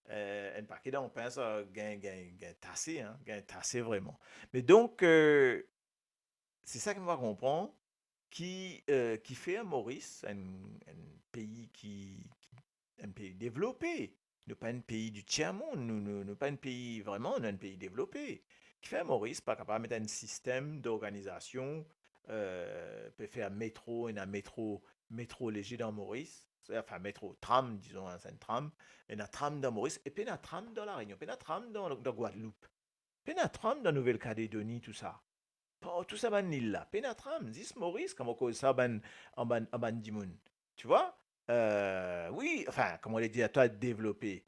eh, enn pake dan pins, eh, gagn, gagn, gagn tase, hein, gagn tase vreman. Me donk, eh, se sa ki mo pa konpran, ki, eh, kifer Moris, enn, enn pei ki, ki, enn pei devlope, nou pa enn pei di tier mond, nou, nou, nou pa enn pei vreman, nou enn pei devlope. Kifer Moris pa kapav met enn sistem dorganizasion, eh, pe fer metro, ena metro, metro lezer dan Moris, anfin, metro, tram, dizon, hein, se enn tram, ena tram dan Moris, e pena tram dan La Réunion, pena tram dan, dan Gwadloup, pena tram dan Nouvel Kaledoni, tou sa. Partou sa bann lil la, pena tram, zis Moris, kan mo koz sa bann, an bann, an bann dimoun. Tu vois? Eh, wi, anfin, kouma mo le dir, to devlope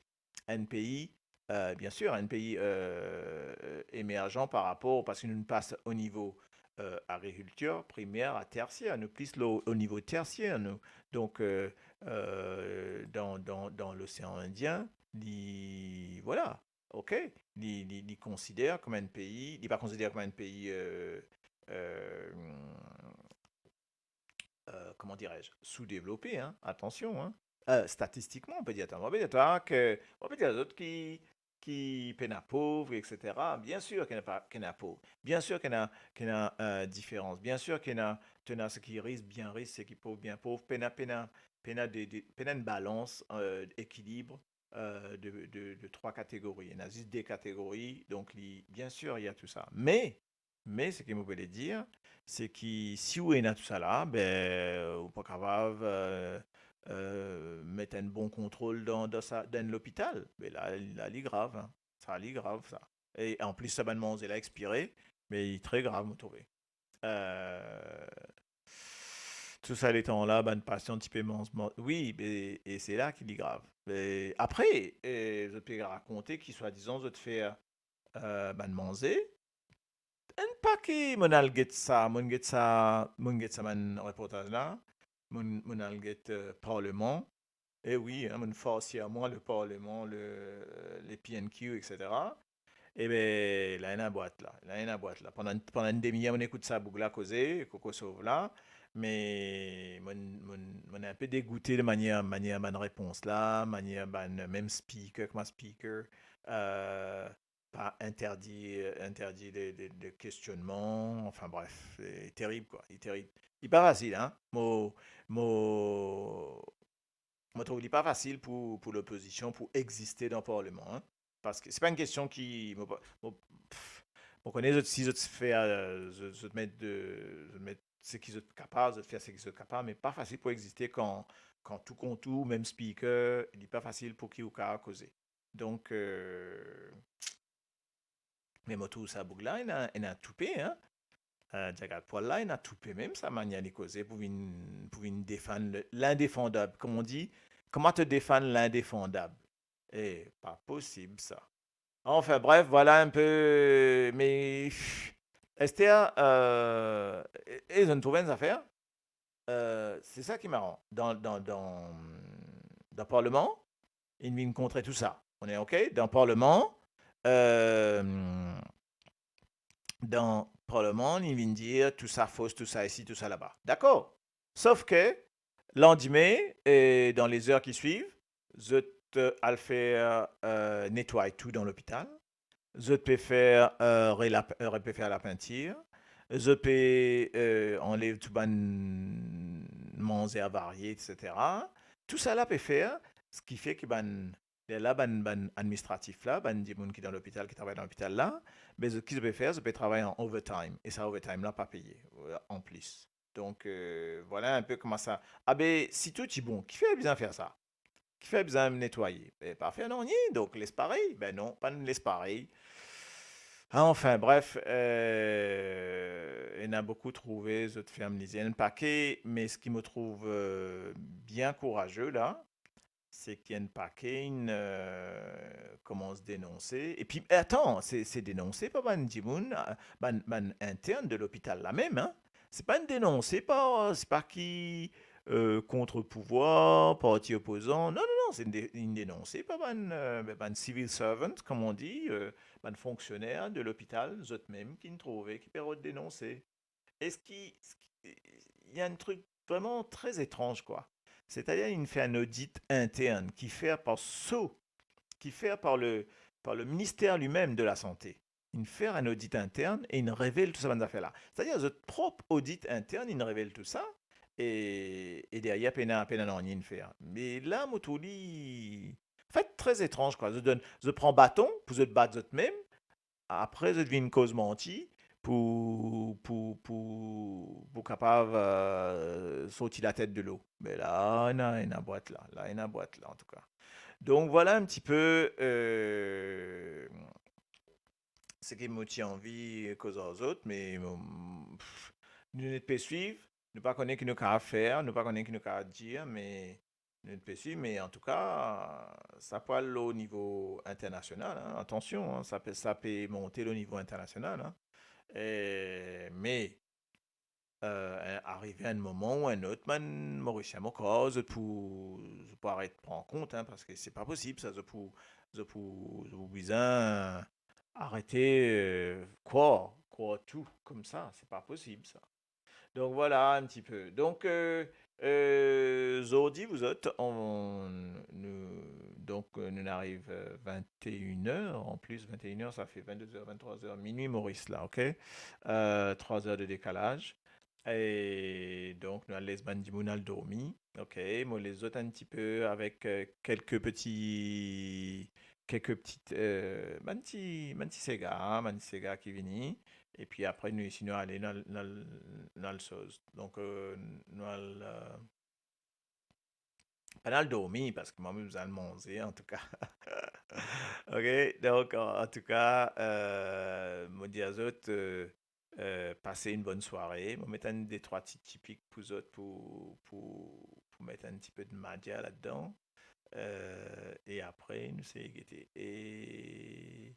enn pei, eh, biensir, enn pei, eh, emerzan par rapor, parski nou pas o nivo, eh, agrikiltir, primer a tersier, nou plis lo, o nivo tersier, nou. Donk, eh, eh, dan, dan, dan Losean Indien, li, vwala, ok? Li, li, li konsider kom enn pei, li pa konsider kom enn pei, eh, eh, eh, comment dirais-je, sou-devlope, hein, atansion, hein. Eh, statistikman, mo pe dir twa, mo pe dir twa ke, mo pe dir zot ki, ki pena pov, et cetera. Biensir ki ena pa, ki ena pov. Biensir ki ena, ki ena, eh, diferans. Biensir ki ena, to ena seki ris, bien ris, seki pov, bien pov. Pena, pena, pena de, de, pena enn balans, eh, ekilib, eh, de, de, de trwa kategori. Ena zis de kategori, donk li, biensir, ena tou sa. Me, me seki mo pe le dir, se ki si ou ena tou sa la, be, ou pa kapav, eh, eh, met enn bon kontrol dan, dan sa, dan enn lopital. Be la, la li grav, hein. Sa li grav, sa. E anplis, sa bann manze la expire, me li tre grav, mo trouve. Eh, tou sa letan la, bann pasian ti pe manz, man-, wi, be, e se la ki li grav. E apre, eh, zot pe rakonte ki swadizan zot fer, eh, bann manze. Enn pake, mo'nn al get sa, mo'nn get sa, mo'nn get sa bann reportaz la, mo'nn, mo'nn al get, eh, parleman. E wi, hein, mo'nn fars sir mwa le parleman, le, le P N Q, et cetera. E be, la ena bwat la, la ena bwat la. Pandan, pandan enn demi-er, mo'nn ekout sa boug la koze, Koko Sov la, me mo'nn, mo'nn, mo'nn enpe degoute de manier, manier bann repons la, manier bann, mem speaker, kouma speaker, eh, pa interdi, euh, interdi de, de, de questionnement, enfin bref, c'est terrible quoi, c'est terrible. Li pa fasil, hein. Mo, mo, mo trouv li pa fasil pou, pou lopozision pou existe dan parleman, hein. Parski se pa enn kestion ki, mo, mo, pff, mo kone zot, si zot fer, euh, zot, zot met de, zot met seki zot kapav, zot fer seki zot kapav, me pa fasil pou existe kan, kan tou kont ou, mem speaker, li pa fasil pou ki ou kapav koze. Donk, euh, me mo trouv sa boug la, ena, ena toupe, hein. Euh, Dyagat Pwal la, ena toupe mem sa manier li koze pou vinn, pou vinn defann le, lindefandab. Kouma on di, kouma to defann lindefandab? Eh, pa posib sa. Enfin, bref, voilà un peu, me, pff, ester, euh, e, e zot trouv enn zafer, euh, se sa ki maran. Dan, dan, dan, dan parleman, inn vinn kontre tou sa. On est OK? Dan parleman, euh, dan parleman, inn vinn dir tou sa fos, tou sa isi, tou sa laba. Dakor? Sof ke landime, e dan lezer ki swiv, zot, euh, al fer, euh, netway tou dan lopital. Zot pe fer, euh, relap-, euh, pe fer lapintir. Zot pe, euh, anlev tou bann manze avarie, et cetera. Tou sa la pe fer, seki fer ki bann, lerla bann, bann administratif la, bann dimoun ki dan lopital, ki travay dan lopital la, be zot, ki zot pe fer? Zot pe travay an overtime. E sa overtime la pa peye, euh, an plis. Donk, euh, voilà un peu kouma sa. Abe, si tou ti bon, kifer bizin fer sa? Kifer bizin netwaye? Be, pa fer nanye, donk les parey. Be non, pa les parey. Ah, enfin, bref, euh, ena boukou trouve zot ferm lizie enn pake, me seki mo trouv, euh, bien kouraze la, seki enn pake inn, euh, koumans denonse. Epi, atann, se, se denonse par bann dimoun, euh, bann, bann intern de lopital la mem, hein. Se pa enn denonse par, se pa ki, euh, kont-pouvwar, parti opozan. Non, non, non, se enn de-, enn denonse par bann, euh, bann civil servant, kouma on di, euh, bann fonksioner de lopital, zot mem ki'nn trouve ki pe rod denonse. Eski, eski, il y a un truc vraiment très étrange, quoi. C'est-à-dire, inn fer enn odit intern ki fer par so, ki fer par le, par le ministère lui-même de la Santé. Inn fer enn odit intern e inn revel tou sa bann zafer la. C'est-à-dire, zot prop odit intern, inn revel tou sa, e, e deryer, pena, pena nanye inn fer. Me la, mo trouv li, an fet, très étrange, quoi. Zot donn, zot pran baton pou zot bat zot mem, apre zot vinn koz manti pou, pou, pou, pou kapav, euh, sorti latet de lo. Me la, ena, ena bwat la. La, ena bwat la, antouka. Donk, voilà un petit peu, euh, seki mo ti anvi koz ar zot, me, pff, nou, nou pe swiv, nou pa kone ki nou kapav fer, nou pa kone ki nou kapav dir, me nou pe swiv, me antouka, sa pou al o nivo internasional, hein. Atansion, hein, sa pe, sa pe monte o nivo internasional, hein. E, me, euh, arive enn moman ou enn lot, bann Morisien, mo krwar, zot pou, zot pou aret pran kont, hein, parski se pa posib sa, zot pou, zot pou, zot pou bizin arete, euh, krwar, krwar tou koumsa, se pa posib sa. Donk, voilà, un petit peu. Donk, euh, euh, zordi, vous autres, on, nou, donk, euh, nou ariv, euh, vingt et une heures, an plis, vingt et une heures, sa fer vingt-deux heures, vingt-trois heures, minui Moris la, OK? Euh, trois heures de décalage. E donk, nou al les bann dimoun al dormi, OK? Mo les zot un petit peu avec, euh, quelques petits, quelques petites, euh, bann ti, bann ti sega, bann ti sega ki vini. Epi apre, nou, si nou ale, nou al, nou al, nou al soz. Donk, euh, nou al, euh, pa nou al dormi, parski mwa, mo bizin al manze, antouka. OK, donk, an, antouka, euh, mo dir a zot, euh, euh, pase enn bonn sware. Mo met enn de trwa ti tipik pou zot, pou, pou, pou met enn tipe de madia ladan. Euh, e apre, nou sey gete. E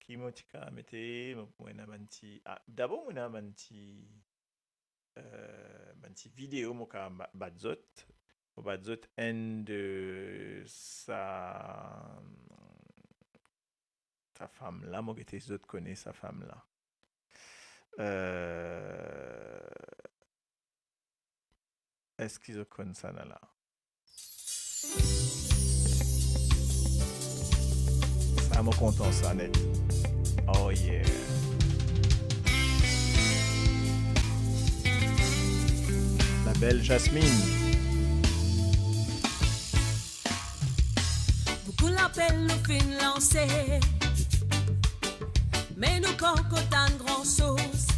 ki mo ti kapav mete, mo, mo ena bann ti, ah, dabor mo ena bann ti, euh, bann ti video mo kapav ba-, bat zot. Mo bat zot enn de sa, sa fam la, mo gete si zot kone sa fam la. Euh, eski zot konn sa la la? Sa, mo kontan sa net. Oh yeah. La belle Jasmine. Boukou lapel nou finn lanse, me nou pankor tann gran soz.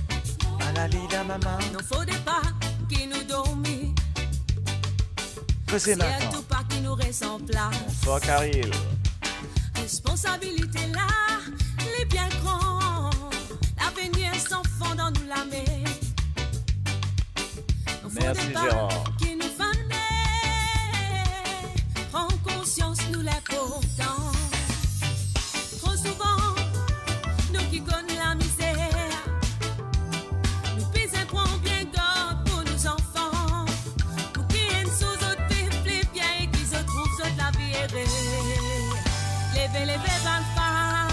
Alalila mama. Non, fode pa ki nou dormi. Koze matin. Sirtou pa ki nou res anplas. Bonswar, Karil. Responsabilite la, li bien gran. Lavenir zanfan dan nou lame. Mersi, Gérard. Ki nou fane, pran konsians nou linportans. Tro souvan, nou ki konn lamizer, nou bizin pran bien gard pou nou zanfan, pou ki enn zour zot viv pli bien e ki zot trouv zot lavi ere. Leve, leve, bann fam,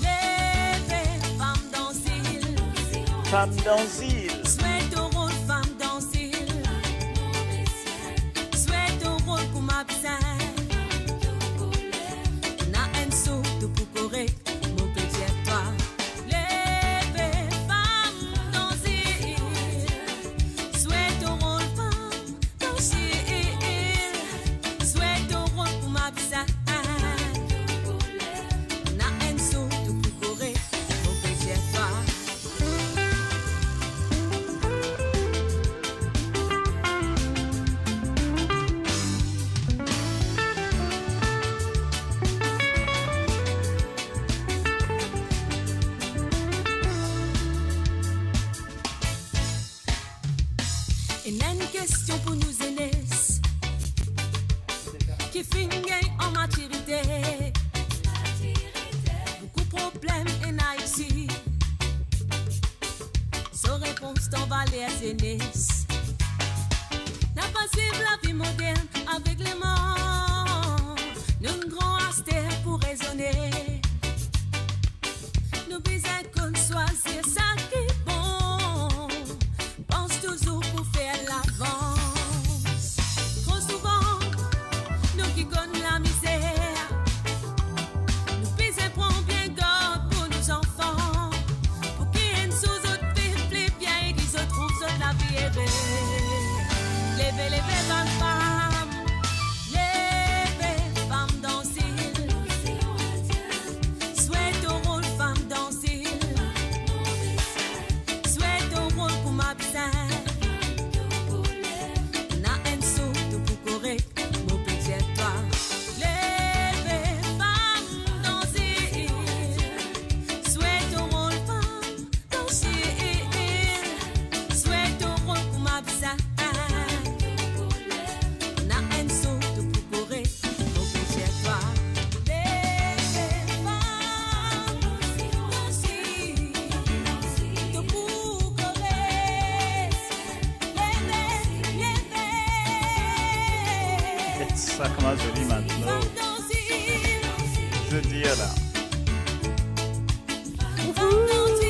leve, fam dan zil. Fam dan zil. Zwe to rol, fam dan zil. Zwe to rol kouma bizin. Ena enn zour tou pou korek, mo pe dir twa. Leve, fam dan zil. Zwe to rol, fam dan zil. Zwe to rol kouma bizin. Ena enn zour tou pou korek, mo pe dir twa. Ena enn kestion pou nou zenes ki finn gagn an matirite. Boukou problem ena isi. So repons dan valer zenes. Na pa swiv lavi modern avek lemonn. Nou'nn gran aster pou rezone. Nou bizin konn swazir sa ki bon. Pans touzour pou fer lavans. Tro souvan, nou ki konn lamizer, nou bizin pran bien gard pou nou zanfan, pou ki enn zour zot viv pli bien e ki zot trouv zot lavi ere. Leve, leve, bann fam, leve, fam dan zil. Zwe to rol, fam dan zil. Zwe to rol kouma bizin. Ena enn zour tou pou korek, mo pe dir twa. Leve, fam dan zil. Zwe to rol, fam dan zil. Zwe to rol kouma bizin. Ena enn zour tou pou korek, mo pe dir twa. Leve, fam, danse, danse, to pou korek. Leve, leve. Get sa kouma zoli matin. Fam, danse, danse. Zoli la. Fam, danse.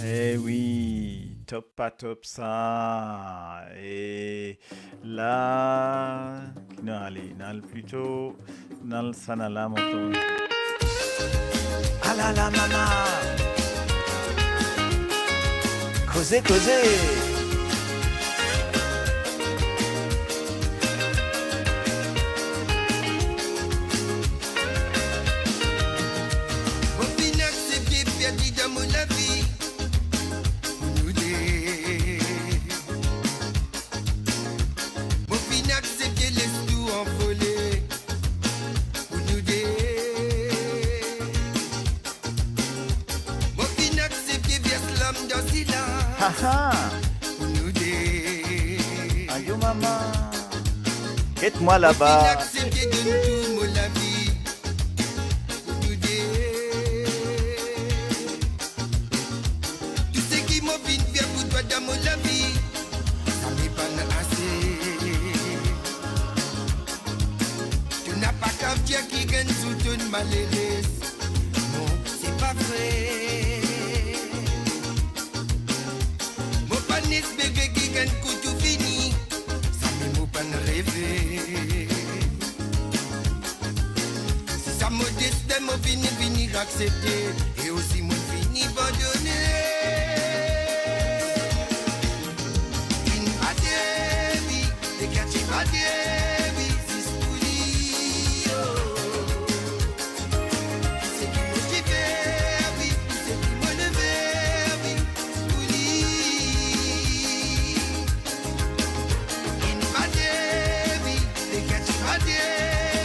Eh wi, top pa top sa. E la, ki nou ale, nou al plito, nou al sa na la, mo trouv. Alala mama. Koze, koze. Mo finn aksepte perdi dan mo lavi pou nou de. Mo finn aksepte les tou anvole pou nou de. Mo finn aksepte vers larm dan silas pou nou de. Ayo mama. Get mwa laba. Mo finn aksepte donn tou mo lavi pou nou de. malerez. Non, se pa vre. Mo pa'nn espere ki gagn kout ou fini, samem mo pa'nn reve. Si sa mo destin, mo fini, fini aksepte, e osi mo fini abandone. Inn bate, wi, leker ti bate, wi, zis pou li, oh. Seki mo ti fer, wi, seki mo neve, wi, pou li. Inn bate, wi, leker ti bate,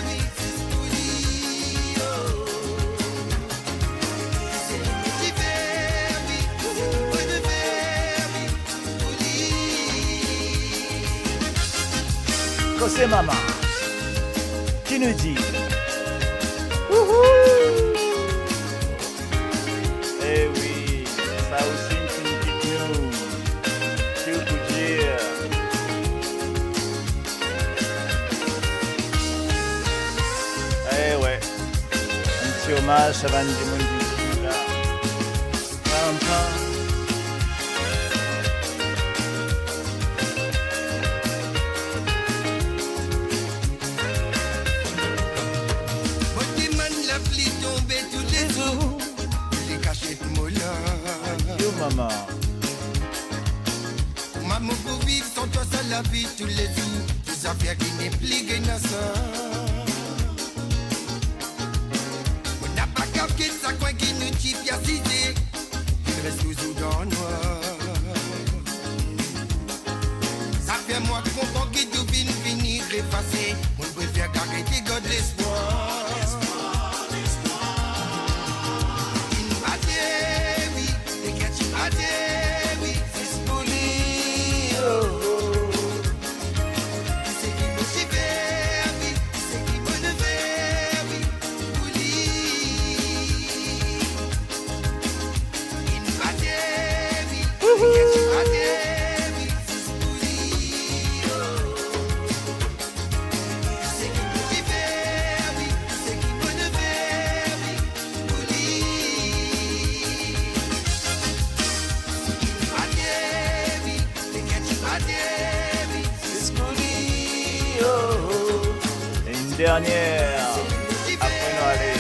wi, zis pou li, oh. Seki mo ti fer, wi, seki mo neve, wi, Koze Mama, ki nou dir? Wouhou! Eh wi, sa osi finn kit nou. Ki ou pou dir? Eh we, enn ti omaz sa bann dimoun ki la. Pam, pam. Mo demann lapli tonbe toulezour, li kasiet mo la. Yo, mama. Kouma mo pou viv san twa sa lavi toulezour? Tou zafer ki nepli gagn sans. Mo napa kav get sa kwin ki nou ti pe asize, li res touzour dan nwar. Sa fer mwa konpran ki tou finn fini efase, mo prefer arete gard lespwar. Inn bate, wi, leker ti bate, wi, zis pou li, oh, oh. Seki mo ti fer, wi, seki mo neve, wi, pou li. Inn bate, wi, leker ti bate, wi, zis pou li, oh. Seki mo ti fer, wi, seki mo neve, wi, pou li. Inn bate, wi, leker ti bate, wi, zis pou li, oh, oh. Enn dernie, apre nou ale.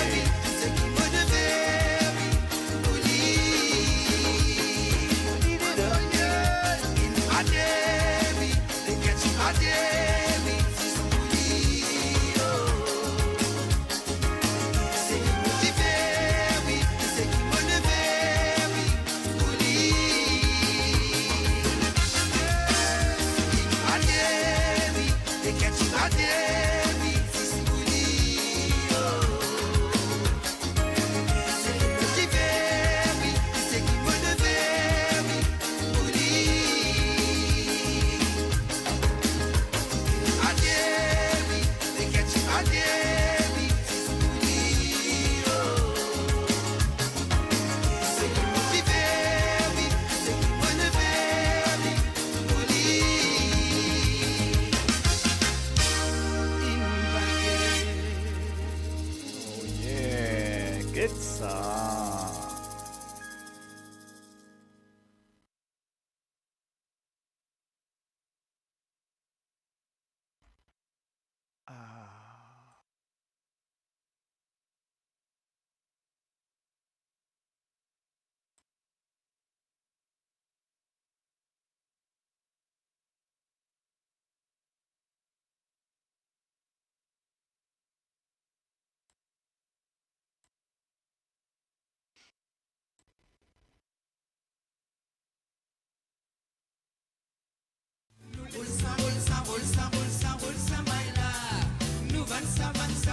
Oh yeah, get sa. Ah.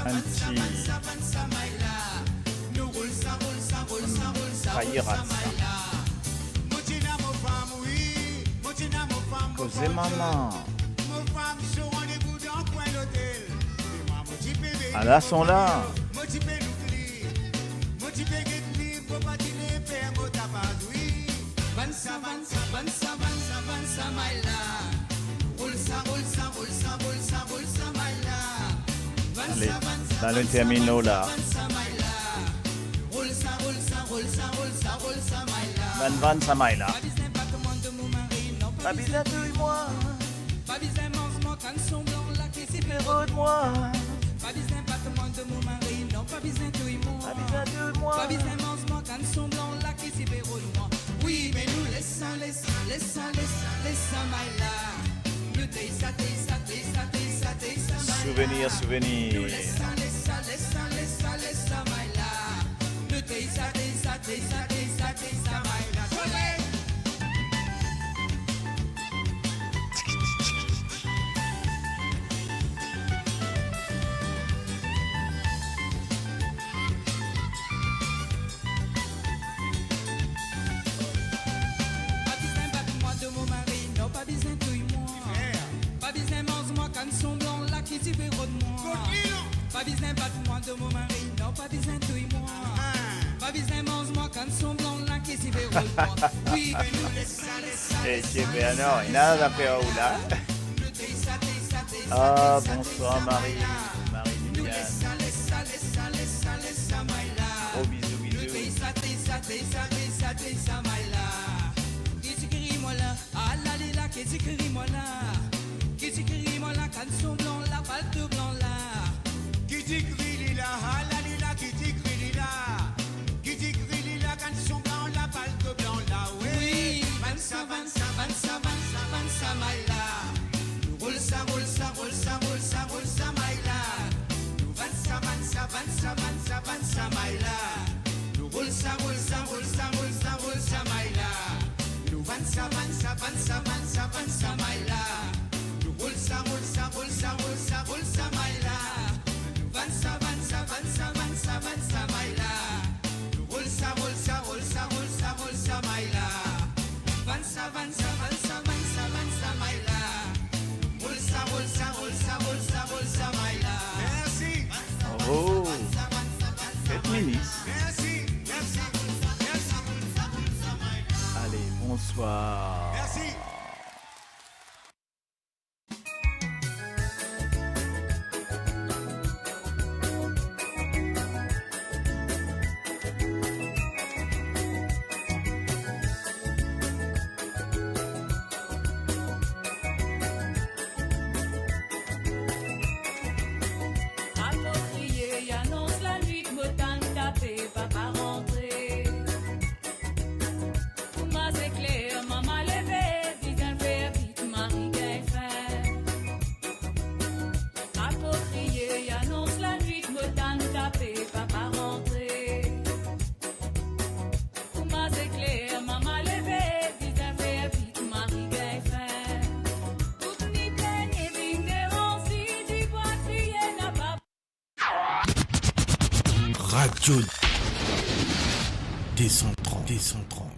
Enn ti Payera sa. Koze mama. Ala son la. Ale, la nou termine la. Sa rol, sa rol, sa rol, sa rol, sa may la. Bann vann sa may la. Pa bizin bat mwa dan mo mari, non, pa bizin touy mwa. Pa bizin manz mwa, kann sonblan la ki ti pe rod mwa. Pa bizin bat mwa dan mo mari, non, pa bizin touy mwa. Pa bizin touy mwa. Pa bizin manz mwa, kann sonblan la ki ti pe rod mwa. Wi, me nou les sa, les sa, les sa, les sa, les sa may la. Nou tey sa, tey sa, tey sa, tey sa, tey sa may la. Souvenir, souvenir. Nou les sa, les sa, les sa, les sa, les sa may la. Nou tey sa, tey sa, tey sa, tey sa, tey sa may la. Tole! Pa bizin bat mwa dan mo mari, non, pa bizin touy mwa. Pa bizin manz mwa, kann sonblan la ki ti pe rod mwa. Pa bizin bat mwa dan mo mari, non, pa bizin touy mwa. Pa bizin manz mwa, kann sonblan la ki ti pe rod mwa. Wi, me nou les sa, les sa, les sa, les sa, les sa may la. Eh, Bernard, ena zafer ou la. Ah, bonsoir, Marie, Marie-Liliane. Gros bizou, bizou. Ki ti kri mwa la, ala li la, ki ti kri mwa la. Ki ti kri mwa la, kann sonblan la, palto blan la. Ki ti kri li la, ala li la, ki ti kri li la. Ki ti kri li la, kann sonblan la, palto blan la, wi. Wi, vann sa, vann sa, vann sa, vann sa, vann sa may la. Nou rol sa, rol sa, rol sa, rol sa, rol sa may la. Nou vann sa, vann sa, vann sa, vann sa, vann sa may la. Nou rol sa, rol sa, rol sa, rol sa, rol sa may la. Nou vann sa, vann sa, vann sa, vann sa, vann sa may la. Nou rol sa, rol sa, rol sa, rol sa, rol sa may la. Nou vann sa, vann sa, vann sa, vann sa, vann sa may la. Nou rol sa, rol sa, rol sa, rol sa, rol sa may la. Vann sa, vann sa, vann sa, vann sa, vann sa may la. Rol sa, rol sa, rol sa, rol sa, rol sa may la. Mersi. Oh. Set minis. Mersi, mersi, mersi. Ale, bonswar. Mersi. Apo kriye, anons lanwit, mo tann tape, papa rantre. Kouma zekler, mama leve, bizin fer vit, mari gagn fin. Apo kriye, anons lanwit, mo tann tape, papa rantre. Kouma zekler, mama leve, bizin fer vit, mari gagn fin. Tout ni plennye vinn deran, si dibwa kriye napa. Radio deux cent trente, deux cent trente.